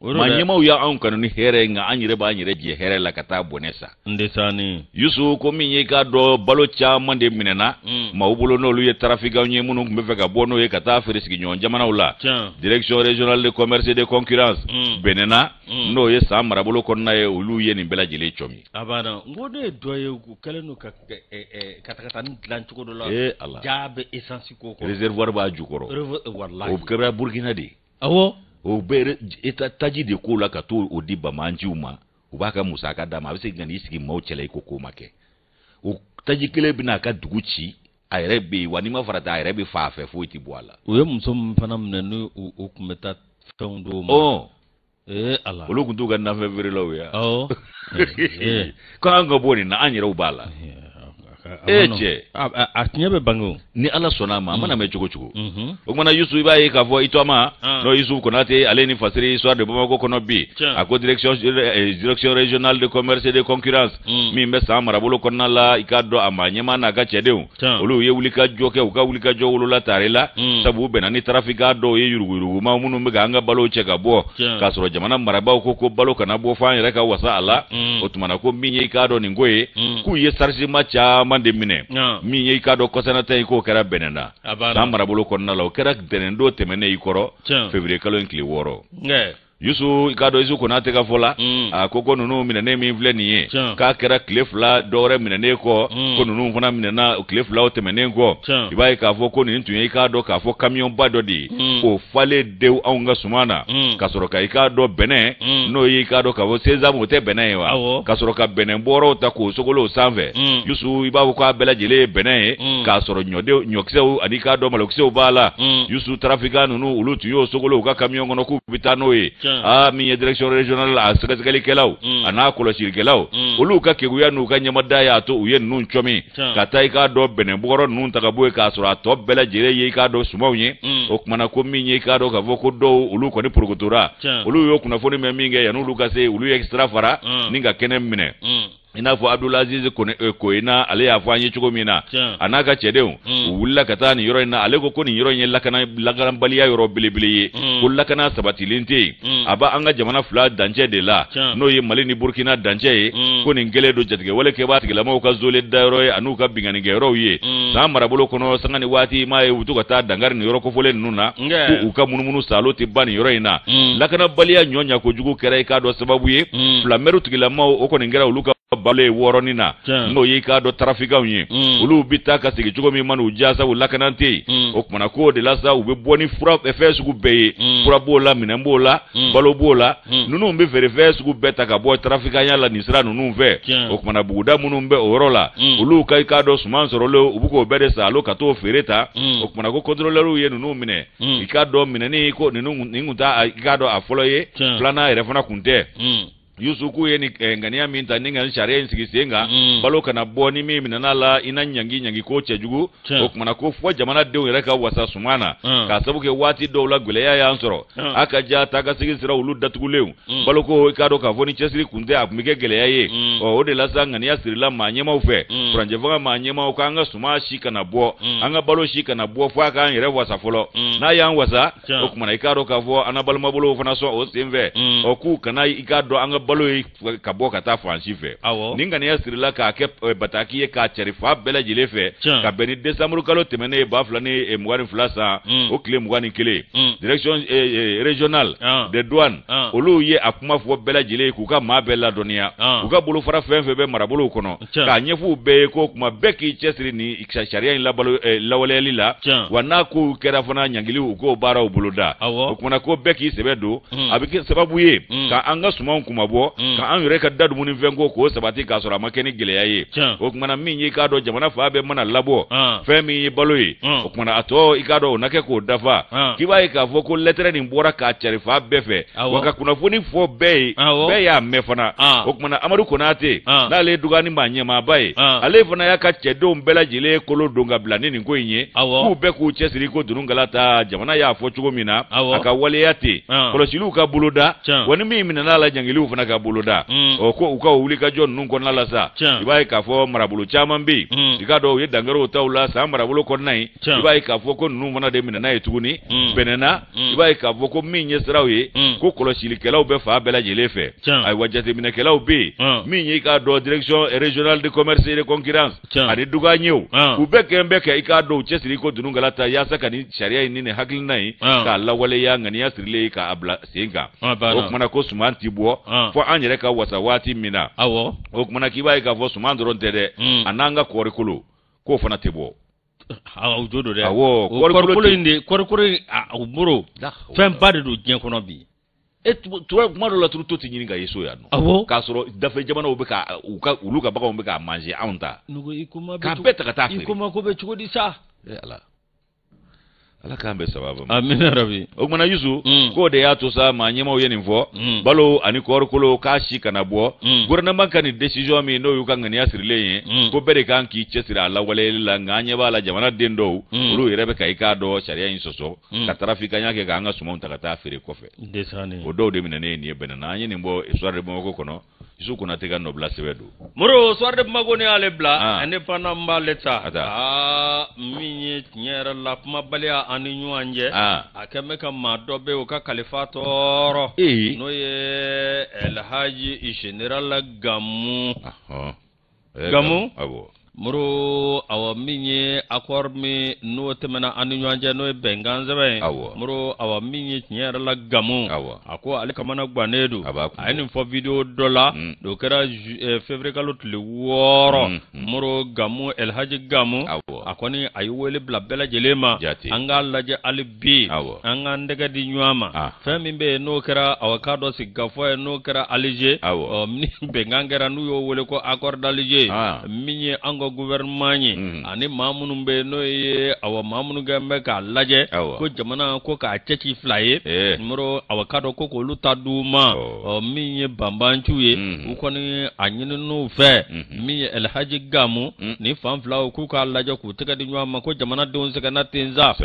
Maa ɲɛmaaw y'anw kanu ni hɛrɛ ye, nka an yɛrɛ b'an yɛrɛ jɛ hɛrɛ la ka taa bɔnɛ sa. Ndesani. Yusu, ko min ye k'a dɔn balo caman de minɛna maaw bolo, n'olu ye trafiquants ye minnu tun bɛ fɛ ka bɔ n'o ye ka taa feere sigiɲɔgɔn jamanaw la. Direction régionale de commerce et de concurrence bɛnɛna, n'o ye San marabolo kɔnɔna ye, olu ye nin bɛɛ lajɛlen cɔmi. A banna. N ko ne ye dɔ ye, u kɛlen don ka katakatanin dilan cogo dɔ la. Ee Ala. Ja bɛ essence ko kɔrɔ. Réservoir b'a jukɔrɔ. Walahi. O kɛra Burkina de ye. Awɔ. O bɛ taji de k'o la ka t'o di bamanciw ma, u b'a ka musaka d'a ma, a bɛ segin ka n'i sigi maaw cɛla i ko k'o ma kɛ. O taji kelen bɛna a ka dugu ci, a yɛrɛ bɛ yen, wa n'i ma farati a yɛrɛ bɛ fa a fɛ, foyi tɛ bɔ a la. U ye muso min fana minɛ n'u u tun bɛ taa fɛnw d'o ma. Ee Ala. Olu tun t'u ka nafɛn feerelaw ye. Awɔ. K'an ka bɔ nin na, an yɛrɛw b'a la. E cɛ. A tiɲɛ bɛ bange o. Ni Ala sɔnna a ma, a mana mɛn cogo cogo. O kumana Yusu, i b'a ye k'a fɔ i tɔma, n'o Yusu Konate, ale ni Fasiri Soir de Bamako kɔnɔ bi. A ko direction régionale de commerce et de concurrence min bɛ San marabolo kɔnɔna la, i k'a dɔn a maa ɲɛmaa n'a ka cɛdenw, olu ye wulikajɔ kɛ, u ka wulikajɔ wolola tare la, sabu u bɛnna ni trafiquant dɔw ye yuruguyuruguma minnu bɛ k'an ka balo cɛ ka bɔ, k'a sɔrɔ jamana marabaaw ko ko balo kana bɔ f'an yɛrɛ ka wasa a la. O tumana ko min ye i k'a dɔn nin ko ye, k'u ye chargement caman de minɛ, min ye i k'a dɔn kɔsanata ye, k'o kɛra Bɛnɛn na San marabolo kɔnɔna la, o kɛra ntɛnɛn don tɛmɛnen i kɔrɔ, février kalo in tile 6. Yusu, i k'a dɔn Yusu Konate ka fɔ la, a ko ko ninnu minɛnen min filɛ nin ye, k'a kɛra tile 2 dɔwɛrɛ minɛnen kɔ, ko ninnu fana minɛna tile 2 tɛmɛnen kɔ. I b'a ye k'a fɔ ko nin tun ye i k'a dɔn k'a fɔ kamiyɔnba dɔ de ye, o falen dew anw ka suman na, ka sɔrɔ ka i k'a dɔn bɛnɛ, n'o ye i k'a dɔn k'a fɔ sésame, o tɛ bɛnɛ ye wa, ka sɔrɔ ka bɛnɛ bɔrɔw ta k'o sogolo o sanfɛ. Yusu, i b'a fɔ k'a bɛɛ lajɛlen ye bɛnɛ ye, k'a sɔrɔ ɲɔkisɛw ani i k'a dɔn malokisɛw b'a la. Yusu, trafiquant ninnu olu tun y'o sogolo u ka kamiyɔn kɔnɔ k'u bɛ taa n'o ye. Min ye direction régionale a sɛgɛsɛgɛlikɛlaw a n'a kɔlɔsilikɛlaw, olu ka keguya n'u ka ɲɛmada y'a to u ye ninnu cɔmi ka taa i k'a dɔn bɛnɛ bɔrɔ ninnu ta ka bɔ yen, k'a sɔrɔ a tɔ bɛɛ lajɛlen ye i k'a dɔn sumanw ye. O kumana ko min ye i k'a dɔn k'a fɔ ko dɔw olu kɔni porokotora, olu y'o kunnafoni mɛn min kɛ, yan'olu ka se, olu ye sira fara ni ka kɛnɛ minɛ. I n'a fɔ Abdulaziz Koyina, ale y'a fɔ an ye cogo min na, a n'a ka cɛdenw u wulila ka taa nin yɔrɔ in na. Ale ko ko nin yɔrɔ in ye lakanabaliya yɔrɔ belebele ye, ko lakana sabatilen tɛ yen. A b'an ka jamana fila dancɛ de la, n'o ye Mali ni Burkina dancɛ ye. Ko nin kɛlen don jatigɛwale kɛbaa tigilamɔgɔw ka zole dayɔrɔ ye an'u ka binkannikɛyɔrɔw ye. San marabolo kɔnɔ, sanga ni waati, i m'a ye u bɛ to ka taa dankari nin yɔrɔ kofɔlen ninnu na, ko u ka munumunu salo tɛ ban nin yɔrɔ in na. Lakanabaliya ɲɔ ɲakojugu kɛra i k'a dɔn sababu ye, fila mɛriw tigilamaw o kɔni kɛra olu ka balo ye wɔɔrɔnin na, n'o ye i k'a dɔn trafiquants ye. Olu bɛ taa ka segin cogo min man'u diya, sa u lakana tɛ yen. O kumana k'o de la sa, u bɛ bɔ ni fura fɛn sugu bɛɛ ye, fura b'o la, minɛn b'o la, balo b'o la. Ninnu bɛ feere fɛn sugu bɛɛ ta ka bɔ trafiquantya la nin sira ninnu fɛ. O kumana buguda minnu bɛ o yɔrɔ la, olu ka i k'a dɔn suman sɔrɔlen, u bɛ k'o bɛɛ de san alo ka t'o feere ta. O kumana ko contrôleurs ye ninnu minɛ, i k'a dɔn minɛni ko ninnu nin tun t'a i k'a dɔn a fɔlɔ ye, filanan yɛrɛ fana kun tɛ. Yusu k'u ye nin ŋaniya min ta ni ka sariya in sigi sen kan balo kana bɔ ni min minɛna la i na ɲangi ko cɛjugu o kumana ko fɔ jamanadenw yɛrɛ ka wasa suman na k'a sabu kɛ waati dɔw la gɛlɛya y'an sɔrɔ a ka ja taa ka segin sira olu datugulenw baloko i k'a dɔn k'a fɔ ni cɛsiri kun tɛ a tun bɛ kɛ gɛlɛya ye ɔ o de la sa ŋaniya sirila maa ɲɛmaaw fɛ furancɛ fanga maa ɲɛmaaw k'an ka suman si kana bɔ an ka balo si kana bɔ fo a k'an yɛrɛ wasa fɔlɔ n'a y'an wasa o kumana i k'a dɔn k'a fɔ an na balimabolow fana sɔn o senfɛ ɔ k'u kana i k'a dɔn an ka balo ye ka bɔ ka taa fan si fɛ nin ŋaniya sirila k'a kɛ bataki ye k'a cari fan bɛɛ lajɛlen fɛ ka bɛn ni décembre kalo tɛmɛnen ye 2022 san o tile 21 direction régionale des douanes olu ye a kuma fɔ bɛɛ lajɛlen ye k'u ka maa bɛɛ ladɔnniya u ka bolofara fɛn fɛn bɛ marabolow kɔnɔ k'a ɲɛf'u bɛɛ ye ko kuma bɛɛ k'i cɛsiri ni sariya in lawaleyali la wa n'a kow kɛra fana ɲangiliw u k'o baaraw boloda o kumana ko bɛɛ k'i sɛbɛ don a bɛ kɛ sababu ye ka an ka sumanw kunmabɔ ka an yɛrɛ ka da dumunifɛn ko k'o sabati k'a sɔrɔ a ma kɛ ni gɛlɛya ye o kumana min ye i k'a dɔn jamana fan bɛɛ mana labɔ fɛn min ye balo ye o kumana a tɔ i k'a dɔn o na kɛ k'o dafa k'i b'a ye k'a fɔ ko lɛtɛrɛ nin bɔra k'a cari fan bɛɛ fɛ wa ka kunnafoni fɔ bɛɛ ye bɛɛ y'a mɛn fana o kumana Amadu Konate n'ale ye duwani maa ɲɛmaaba ye ale fana y'a ka cɛdenw bɛɛ lajɛlen kolo don ka bila ni nin ko in ye k'u bɛɛ k'u cɛsiri ko dununkala ta jamana y'a fɔ cogo min na a ka waleya ten kɔlɔsiliw ka boloda wa ni min minɛna a la ɲangiliw fana ka boloda ɔ ko u ka wulikajɔ ninnu kɔnɔna la sa i b'a ye k'a fɔ marabolo caman bɛ yen i k'a dɔn u ye dankariw ta u la san marabolo kɔnɔna yen i b'a ye k'a fɔ ko ninnu fana de minɛna ye tuguni bɛnɛna i b'a ye k'a fɔ ko min ye siraw ye ko kɔlɔsilikɛlaw bɛ fan bɛɛ lajɛlen fɛ ayiwa jateminɛkɛlaw bɛ yen min ye i k'a dɔn direction régionale de commerce et de concurrence ani duwanyew u bɛɛ kɛn bɛ kɛ i k'a dɔn u cɛsiri ko dununkala ta yaasa ka nin sariya in ni nin hakilina in k'a lawaleya ŋaniya sirilen k'a bila sen kan o kumana ko suman ti bɔ fo an yɛrɛ ka wasa waati min na o kumana k'i b'a ye k'a fɔ suman dɔrɔn tɛ dɛ a n'an ka kɔɔrikolo k'o fana tɛ bɔ. O jo don dɛ. Awɔ, kɔɔrikolo in de kɔɔrikolo in o moro fɛnba de don diɲɛ kɔnɔ bi. E tura kuma dɔ la turuto tɛ ɲini ka ye so yan nɔ. Awɔ. K'a sɔrɔ dafɛ jamanaw bɛ ka u ka olu ka baganw bɛ k'a manger anw ta. K'a bɛɛ ta ka taa feere. I ko ma ko bɛ cogo di sa. Ee Ala. Ala k'an bɛɛ sababu ma. Amina rabi. O kumana Yusu. K'o de y'a to sa maa ɲɛmaaw ye nin fɔ. Balo ani kɔɔrikolo k'a si kana bɔ. Gouvernement ka nin décision min n'o y'u ka ŋaniya sirilen ye. Ko bɛɛ de kan k'i cɛsiri a lawaleyali la nka an ɲɛ b'a la jamana den dɔw. Olu yɛrɛ bɛ ka i k'a dɔn sariya in sɔsɔ. Ka tarafikanya kɛ k'an ka sumanw ta ka taa feere kɔfɛ. O dɔw de minɛnen ye nin ye bɛnɛna an ye nin bɔ Soir de Bamako kɔnɔ. Yusu Konate ka nɔbila sɛbɛn don. Moro Soir de Bamako ne y'ale bila indépendant n b'ale ta min ye tiɲɛ yɛrɛ la kumabaliya an ni ɲɔgɔn cɛ a kɛn bɛ ka maa dɔ bɛ o ka kalifa tɔɔrɔ n'o ye Elhaji Général Gamu Gamu Moro awa min ye accord min n'o tɛmɛna an ni ɲɔgɔn cɛ n'o ye bɛnkan sɛbɛn ye Moro awa min ye tiɲɛ yɛrɛ la Gamu a ko ale kamana gannen don a ye nin fɔ vidéo dɔ la o kɛra février kalo tile 6 Moro Gamu Elhaji Gamu a kɔni a ye wele bila bɛɛ lajɛlen ma an k'a lajɛ hali bi an k'an tɛgɛ di ɲɔgɔn ma fɛn min bɛ yen n'o kɛra awa k'a dɔn sigikafɔ ye n'o kɛra Alger ni bɛnkan kɛra n'u y'o wele ko accord d'Alger min ye an ka gouvernement ye ani maa minnu bɛ yen n'o ye awa maa minnu kɛn bɛ k'a lajɛ ko jamana ko k'a cɛ ci fila ye Moro awa k'a dɔn ko k'olu ta d'u ma min ye banbanciw ye u kɔni a ɲinin'u fɛ min ye Elhaji Gamu ni fan filaw k'u k'a lajɛ k'u tɛgɛ di ɲɔgɔn ma ko jamanadenw sɛgɛnna ten sa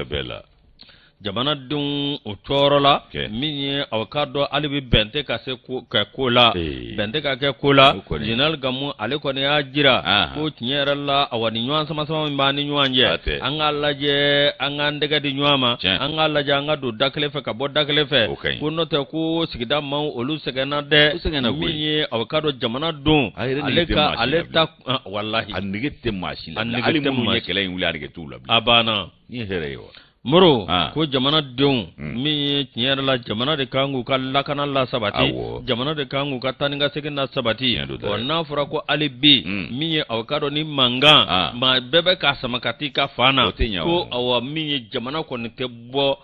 jamanadenw o tɔɔrɔ la min ye aw k'a dɔn hali bi bɛn tɛ ka se kɛ ko la bɛn tɛ ka kɛ ko la Général Gamu ale kɔni y'a jira ko tiɲɛ yɛrɛ la awa ni ɲɔgɔn sama sama min b'an ni ɲɔgɔn cɛ an k'a lajɛ an k'an tɛgɛ di ɲɔgɔn ma an k'a lajɛ an ka don da kelen fɛ ka bɔ da kelen fɛ ko n'o tɛ ko sigida maaw olu sɛgɛnna dɛ min ye aw k'a dɔn jamana don ale ka ale ta walahi a nege tɛ maa si la hali minnu ye kɛlɛ in wuli a nege t'u la a banna ni ye hɛrɛ ye wa Moro ko jamanadenw min ye tiɲɛ yɛrɛ la jamana de kan k'u ka lakana lasabati jamana de kan k'u ka taa ni ka segin lasabati ɔ n'a fɔra ko hali bi min ye aw k'a dɔn ni mankan maa bɛɛ bɛ k'a sama ka t'i ka fan na ko awa min ye jamana kɔni tɛ bɔ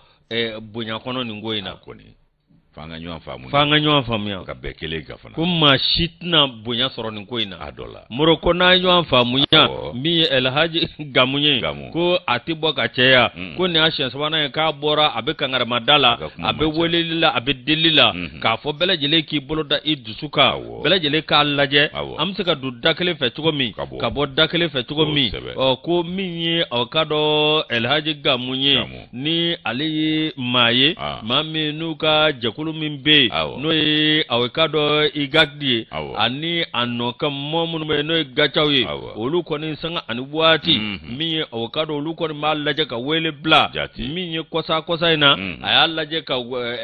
bonya kɔnɔ nin ko in na kɔni. F'an ka ɲɔgɔn faamu. F'an ka ɲɔgɔn faamuya. Ka bɛn kelen kan fana. Ko maa si tɛna bonya sɔrɔ nin ko in na. A dɔ la. Moro ko n'an ye ɲɔgɔn faamuya. Min ye Elhaji Gamu ye. Gamu. Ko a tɛ bɔ ka cɛya. Mm. Ko nin y'a siɲɛ sabanan ye k'a bɔra a bɛ kangarimada la. A A bɛ weleli la a bɛ deli la. Mhm. K'a fɔ bɛɛ lajɛlen k'i bolo da i dusu kan. Awɔ. Bɛɛ lajɛlen k'a lajɛ. Awɔ. An bɛ se ka don da kelen fɛ cogo min. Ka bɔ. Ka bɔ da kelen fɛ cogo min. Kosɛbɛ. Ɔ ko min ye aw ka dɔn Elhaji Gamu ye. Gamu. Ni ale ye maa ye. Ah. Maa min n'u ka jɛkulu min bɛ yen. Awɔ. N'o ye aw ka dɔn IGAD ye. Awɔ. Ani a nɔ ka mɔɔ minnu bɛ yen n'o ye GATIAw ye. Awɔ. Olu kɔni sanga ani waati. Mhm. Min ye aw ka dɔn olu kɔni b'a lajɛ ka wele bila. Jate. Min ye kɔsa kɔsa in na. Mhm. A y'a lajɛ ka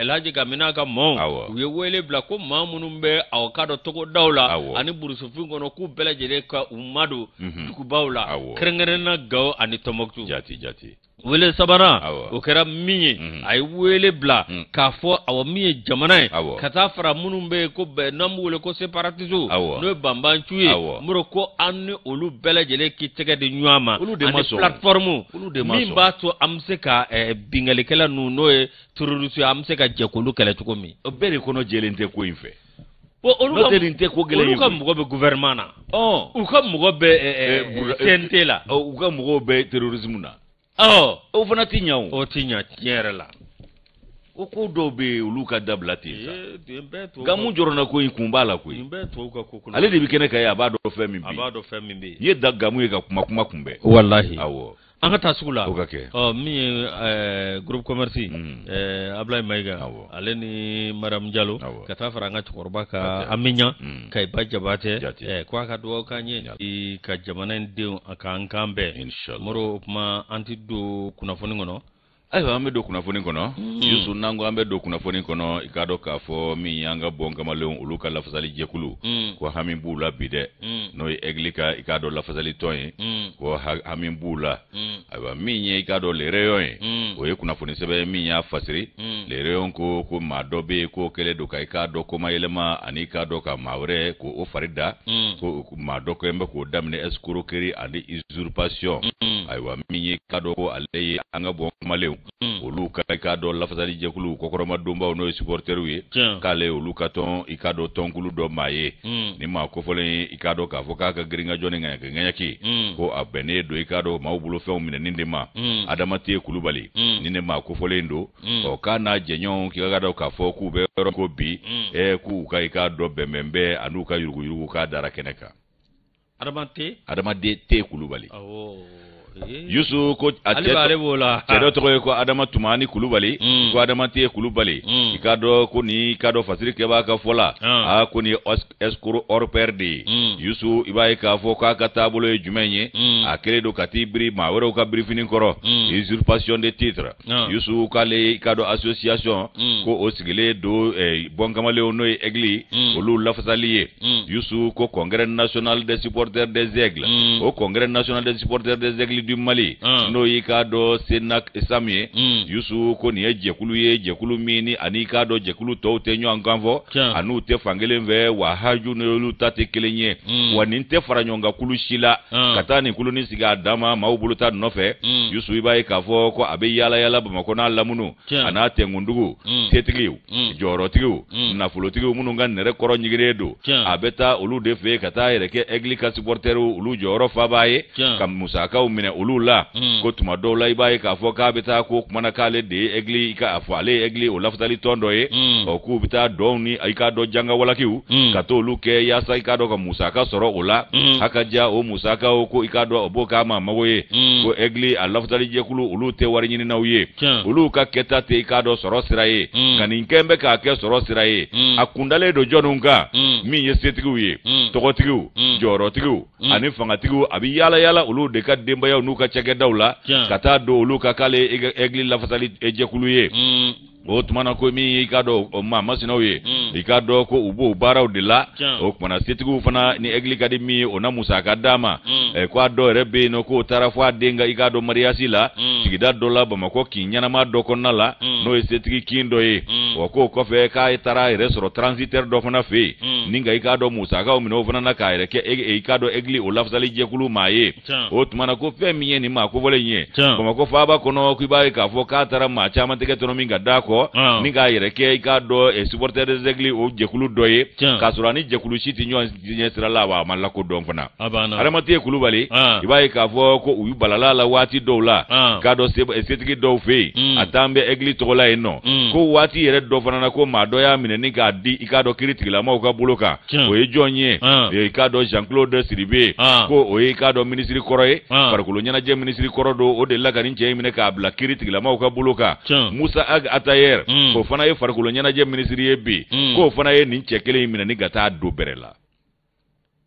Elhaji Gamu n'a ka maaw. Awɔ. U ye wele bila ko maa minnu bɛ aw ka dɔn togodaw la. Awɔ. Ani burusifin kɔnɔ k'u bɛɛ lajɛlen ka u madon. Mhm. Dugubaw la. Awɔ. Kɛrɛnkɛrɛnnenya Gawo ani Tɔnbɔkutu. Jate jate. Wele sabanan Awɔ. o kɛra min ye Mhm. a ye wele bila Mm. k'a fɔ awɔ min ye jamana ye Awɔ. ka taa fara minnu bɛ yen ko bɛɛ n'an b'u wele ko séparatiste Awɔ. n'o ye banbanci ye Awɔ. Moro ko an ni olu bɛɛ lajɛlen k'i tɛgɛ di ɲɔgɔn ma Olu de ma ani sɔn. plateforme Olu de ma min sɔn. b'a to an bɛ se ka binkannikɛla ninnu n'o ye terroriste ye an bɛ se ka jɛ k'olu kɛlɛ cogo min. O bɛɛ de kɔnɔ jɛlen tɛ ko in fɛ. Bon olu N'o ka tɛ nin tɛ ko gɛlɛn ye olu ka koyi. mɔgɔ bɛ gouvernement na Ɔn. u ka mɔgɔ bɛ CNT la U ka mɔgɔw bɛ terrorisme na. ɔ O fana ti ɲɛ o. o ti ɲɛ tiɲɛ yɛrɛ la. O ko dɔw bɛ yen olu ka dabila ten sa. Ee, nin bɛɛ tubabu Gamu jɔrɔna ko in kun b'a la koyi. nin bɛɛ tubabu ka ko kɔnɔ. Ale de bɛ kɛnɛ kan ye a b'a dɔn fɛn min a bɛ b'a yen. dɔn fɛn min bɛ yen. N'i ye da Gamu ye ka kuma kuma kunbɛn. Walahi. Awɔ. An ka taa sugu la. O ka kɛ. Ɔ min ye groupe commerce Mm. Ablaye Mayiga Awɔ. ale ni Mariam Jalo Awɔ. ka taa fara an ka cɛkɔrɔba Ka kan taa. Amiɲa Mm. Kayiba Jabatɛ Jate. ko a ka dugawu k'an ye i ka jamana in denw a k'an kan bɛn. Inshallah. Moro o tuma an ti don kunnafoni kɔnɔ. Ayiwa an bɛ don kunnafoni kɔnɔ. Mm. Yusu n'an ko an bɛ don kunnafoni kɔnɔ i k'a dɔn k'a fɔ min y'an ka bɔn kamalenw olu ka lafasali jɛkulu. Mm. Ko hami b'u la bi dɛ. Mm. N'o ye Aigle ka i k'a dɔn lafasali tɔn ye. Mm. Ko hami b'u la. Mm. Ayiwa min ye i k'a dɔn Le Rayon ye. Mm. O ye kunnafoni sɛbɛn min y'a fasiri. Mm. Le Rayon ko ko maa dɔ bɛ yen k'o kɛlen don ka i k'a dɔn komayɛlɛma ani i k'a dɔn ka maa wɛrɛ k'o fari da. Mm. Ko maa dɔ kɛlen bɛ k'o daminɛ escroquerie ani usurpation. Mm. Ayiwa min ye i k'a dɔn ko ale ye an ka bɔn kamalenw. Mm. Olu ka i k'a dɔn lafasali jɛkulu kɔkɔrɔmadonbaw n'o ye supporteriw ye. Tiɲɛ. K'ale ye olu ka tɔn i k'a dɔn tɔnkulu dɔ maa ye. Mm. Ni maa kofɔlen ye i k'a dɔn k'a fɔ k'a ka girinkajɔ ni ŋaɲaki ŋaɲaki. Mm. Ko a bɛnnen don i k'a dɔn maaw bolofɛnw minɛni de ma. Mm. Adama T Kulubali. Mm. Ni ne maa kofɔlen don. Mm. Ɔ k'a n'a jɛɲɔgɔnw k'i k'a dɔn k'a fɔ k'u bɛ yɔrɔ ko bi. Mm. K'u ka i k'a dɔn bɛnbɛnbɛn an'u ka yuruguyurugu k'a dara kɛnɛ kan. Adama T. Adama T Kulubali. Awɔ. Ee. Yusu ko a Ale cɛ b'ale b'o la. cɛ dɔ tɔgɔ ye ko Adama Tumani Kulubali. Mm. Ko Adama T Kulubali. Mm. I k'a dɔn ko ni i k'a dɔn fasiri kɛbaa ka fɔ la. Ah. Aa ko nin ye escroc hors pair de ye. Mm. Yusu i b'a ye k'a fɔ k'a ka taabolo ye jumɛn ye. Mm. A kɛlen don ka t'i biri maa wɛrɛw ka birifini kɔrɔ. Mm. Usurpation de titre. Ah. Yusu k'ale i k'a dɔn association. Mm. Ko o sigilen don bɔnkamalenw n'o ye Aigle. Mm. Olu lafasali ye. Mm. Yusu ko congrès national des supporters des Aigles. Mm. O congrès national des supporters des Aigles du Mali. Ah. N'o y'i k'a dɔn Senak Sam ye. Mm. Yusu ko nin ye jɛkulu ye jɛkulu min ni ani i k'a dɔn jɛkulu tɔw tɛ ɲɔgɔn kan fɔ. Tiɲɛ. An'u tɛ fankelen fɛ wa haju n'olu ta tɛ kelen ye. Mm. Wa nin tɛ fara ɲɔgɔn kan kulu si la. Ah. Ka taa nin kulu nin sigi a dan ma maaw bolo ta nɔfɛ. Mm. Yusu i b'a ye k'a fɔ ko a bɛ yaala yaala Bamakɔ n'a lamunu. Tiɲɛ. A n'a tɛnkundugu. Mm. Setigiw. Mm. Jɔyɔrɔtigiw. Mm. Nafolotigiw minnu ka nɛrɛ kɔrɔ ɲiginnen don. Tiɲɛ. A bɛ taa olu de fɛ yen ka taa yɛrɛ kɛ Aigle ka supporteriw olu jɔyɔrɔ fabaa ye. Tiɲɛ. Ka musakaw minɛ olu la. Mm. Ko tuma dɔw la i b'a ye k'a fɔ k'a bɛ taa ko kumana k'ale de ye Aigle ka a fɔ ale ye Aigle o lafasali tɔn dɔ ye. Mm. Ɔ k'u bɛ taa dɔnw ni i k'a dɔn jangawalakiw. Mm. Ka t'olu kɛ yaasa i k'a dɔn ka musaka sɔrɔ o la. Mm. A ka diya o musakaw ko i k'a dɔn o b'o k'a ma mago ye. Mm. Ko Aigle a lafasali jɛkulu olu tɛ wari ɲininaw ye. Tiɲɛ. Olu ka kɛta tɛ i k'a dɔn sɔrɔ sira ye. Mm. Nka nin kɛn bɛ k'a kɛ sɔrɔ sira ye. Mm. A kundalen don jɔnniw kan. Mm. Min ye setigiw ye. Mm. Tɔgɔtigiw. Mm. Jɔyɔrɔtigiw. Mm. Ani fangatigiw a bɛ yaala yaala olu de ka denbayaw n'u ka cakɛdaw la. Tiɲɛ. Ka taa don olu ka k'ale ye Aigle lafasali jɛkulu ye. Mm. O tuma na ko min y'i k'a dɔn o maa masinaw ye. Mm. I k'a dɔn ko u b'o baaraw de la. O kumana setigiw fana ni Aigle ka di min ye, o na musaka d'a ma. Ko a dɔw yɛrɛ bɛ yen nɔ, k'o taara fɔ a den ka, i k'a dɔn, mariage la sigida dɔ la Bamakɔ, kin ɲɛnama dɔ kɔnɔna la, n'o ye setigi kin dɔ ye. Wa k'o kɔfɛ, k'a taara a yɛrɛ sɔrɔ transitaire dɔ fana fɛ yen, ni ka, i k'a dɔn, musakaw minɛ o fana na, k'a yɛrɛ kɛ, i k'a dɔn, Aigle o lafasali jɛkulu maa ye. O tuma na, ko fɛn min ye nin maa kofɔlen ye Bamakɔ faaba kɔnɔ, k'i b'a ye k'a fɔ k'a taara maa caman tɛgɛ tɔnɔ min ka d'a kɔ, ni k'a yɛrɛ kɛ, i k'a dɔn, supporter des Aigles o jɛkulu dɔ ye, k'a sɔrɔ a ni jɛkulu si tɛ ɲɔgɔn ɲɛ sira la, wa a ma lakodɔn fana. Adamaden Kulubali, i b'a ye k'a fɔ ko u y'u balala la waati dɔw la, k'a dɔn, setigi dɔw fɛ yen, a t'an bɛ Aigle tɔgɔ la yen nɔ. Ko waati yɛrɛ dɔ fana na, ko maa dɔ y'a minɛ ni k'a di, i k'a dɔn, kiiritigilamaw ka bolo kan. O ye jɔn ye? I k'a dɔn, Jean Claude Sidibe, ko o ye, i k'a dɔn, minisiri kɔrɔ ye, farikolo ɲɛnajɛ minisiri kɔrɔ don. O de la ka nin cɛ in minɛ k'a bila kiiritigilamaw ka bolo kan. Musa Ag Atayer, o fana ye farikolo ɲɛnajɛ minisiri ye bi, k'o fana ye nin cɛ kelen in minɛ ni ka taa don bɛrɛ la.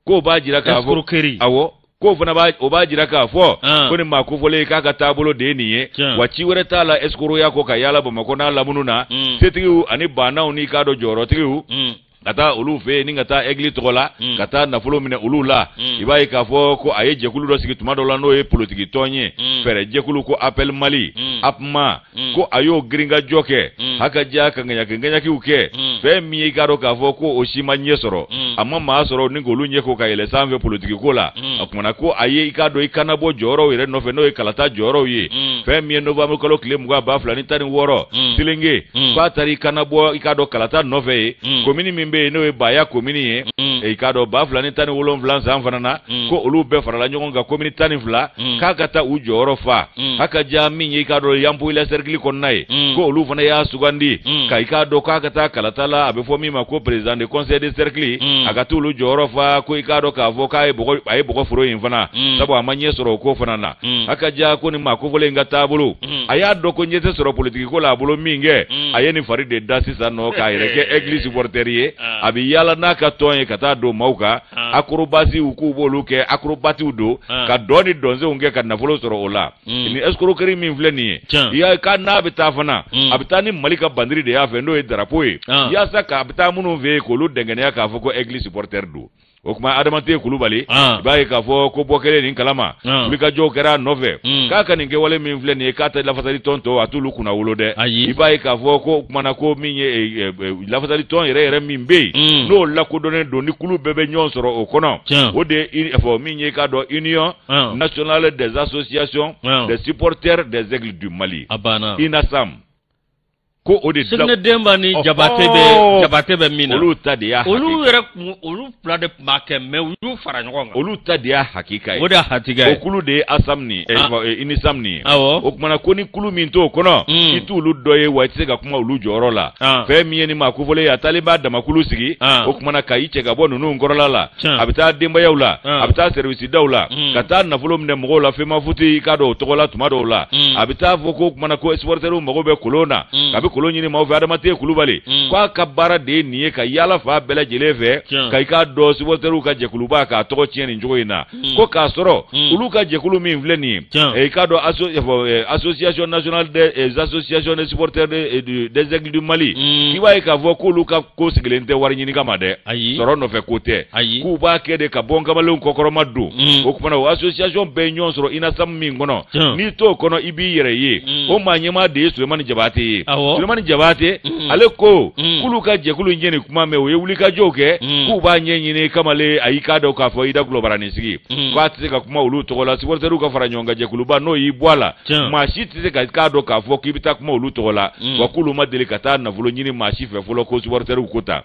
K'o b'a jira k'a fɔ, awɔ, k'o fana b'a o b'a jira k'a fɔ ko nin maa kofɔlen k'a ka taabolo de ye nin ye. Wa ci wɛrɛ t'a la escrocya kɔ, ka yaala Bamakɔ n'a lamunu na, setigiw ani bannaw n'i k'a dɔn jɔyɔrɔtigiw, ka taa olu fɛ yen ni ka taa Aigle tɔgɔ la, ka taa nafolo minɛ olu la. I b'a ye k'a fɔ ko a ye jɛkulu dɔ sigi tuma dɔ la, n'o ye politiki tɔn ye, fɛɛrɛ jɛkulu, ko Appel Mali, APMA, ko a y'o girinkajɔ kɛ, haka diya ka ŋaɲaki ŋaɲakiw kɛ. Fɛn min ye, i k'a dɔn k'a fɔ ko o si ma ɲɛ sɔrɔ, a ma maa sɔrɔ ni k'olu ɲɛ ko ka yɛlɛ sanfɛ politiki ko la. A kumana ko a ye, i k'a dɔn, i kana bɔ jɔyɔrɔw yɛrɛ nɔfɛ, n'o ye kalata jɔyɔrɔw ye. Fɛn min ye novembre kalo tile 20 2016, Selenge, k'a taara i kana bɔ, i k'a dɔn, kalata nɔfɛ ye, komini min bɛ yen, n'o ye Baya komini ye. I k'a dɔn, 2017 san fana na, ko olu bɛɛ farala ɲɔgɔn kan, komini 12, k'a ka taa u jɔyɔrɔ fa. Haka diya min ye, i k'a dɔn, Yanfolila cercle kɔnɔna ye, ko olu fana y'a sugandi ka, i k'a dɔn, k'a ka taa kalata la, a bɛ fɔ min ma ko président de conseil de cercle, a ka t'olu jɔyɔrɔ fa. Ko i k'a dɔn k'a fɔ k'a ye bɔgɔ, a ye bɔgɔ foro in fana, sabu a ma ɲɛ sɔrɔ o ko fana na. Haka diya ko nin maa kofɔlen in ka taabolo, a y'a dɔn ko ɲɛ tɛ sɔrɔ politiki ko la a bolo min kɛ, a ye nin fari de da sisan nɔ k'a yɛrɛ kɛ Aigle supporter ye. A bɛ yaala n'a ka tɔn ye ka taa don maaw kan, acrobatie k'u b'olu kɛ, acrobatiw don, ka dɔn ni dɔnsenw kɛ ka nafolo sɔrɔ o la. Nin escroquerie min filɛ nin ye, i y'a ka n'a bɛ taa fana, a bɛ taa ni Mali ka bandiri de y'a fɛ, n'o ye drapeau ye, yaasa k'a bɛ taa minnu fɛ yen k'olu dɛngɛnɛya k'a fɔ ko Aigle supporter don. O tuma, Adamaden Kulubali, i b'a ye k'a fɔ ko bɔ kɛlen nin kalama, wulikajɔw kɛra a nɔfɛ k'a ka nin kɛwale min filɛ nin ye, k'a tɛ lafasali tɔn tɔw, a t'olu kunna wolo dɛ. I b'a ye k'a fɔ ko o kumana ko min ye lafasali tɔn yɛrɛ yɛrɛ min bɛ yen, n'o lakodɔnnen don, ni kulu bɛɛ bɛ ɲɔgɔn sɔrɔ o kɔnɔ, o de ye fɔ min ye, k'a dɔn, Union nationale des associations des supporters des Aigles du Mali, UNASAM, ko o de Sɛgɛnɛ Denba ni Jabate bɛ, Jabate bɛ min na, olu ta de y'a olu yɛrɛ kun, olu fila de tun b'a kɛ, mais u y'u fara ɲɔgɔn kan. Olu ta de y'a hakika ye. O de y'a hakika ye. O kulu de ye ASAM nin ye, UNISAM nin ye. O kumana ko ni kulu min t'o kɔnɔ, i t'olu dɔ ye, wa i tɛ se ka kuma olu jɔyɔrɔ la. Fɛn min ye ni maa kofɔlen ye, a taalen b'a damakulu sigi. O kumana ka i cɛ ka bɔ ninnu kɔrɔla la, a bɛ taa denbayaw la, a bɛ taa service daw la, ka taa nafolo minɛ mɔgɔw la FEMAFOOT, i k'a dɔn, o tɔgɔ la tuma dɔw la. A bɛ taa fɔ ko kumana ko supporteriw mago bɛ kolon na, a bɛ kolon ɲini maaw fɛ. Adamaden Kulubali, k'a ka baara de ye nin ye, ka yaala fan bɛɛ lajɛlen fɛ, ka, i k'a dɔn, supporteriw ka jɛkuluba k'a tɔgɔ tiɲɛ nin cogo in na. Ko k'a sɔrɔ olu ka jɛkulu min filɛ nin ye, i k'a dɔn, Association nationale des associations des supporters des Aigles du Mali, i b'a ye k'a fɔ k'olu ka ko sigilen tɛ wari ɲini kama dɛ, sɔrɔ nɔfɛ ko tɛ, k'u b'a kɛ de ka bɔ kamalenw kɔkɔrɔma don. O kumana o association bɛɛ ye ɲɔgɔn sɔrɔ UNASAM min kɔnɔ, n'i t'o kɔnɔ, i b'i yɛrɛ ye. O maa ɲɛmaa de ye Sulemani Jabate ye. Sulemani Jabate, ale ko k'olu ka jɛkulu in ye nin kuma mɛn, o ye wulikajɔw kɛ k'u b'a ɲɛɲini. Kamalen, a y'i k'a dɔn k'a fɔ i da gulɔbaranin sigi k'a tɛ se ka kuma olu tɔgɔ la. Supporteriw ka fara ɲɔgɔn kan jɛkuluba, n'o y'i bɔ a la, maa si tɛ se ka k'a dɔn k'a fɔ k'i bɛ taa kuma olu tɔgɔ la. Wa k'olu ma deli ka taa nafolo ɲini maa si fɛ fɔlɔ ko supporteriw ko ta.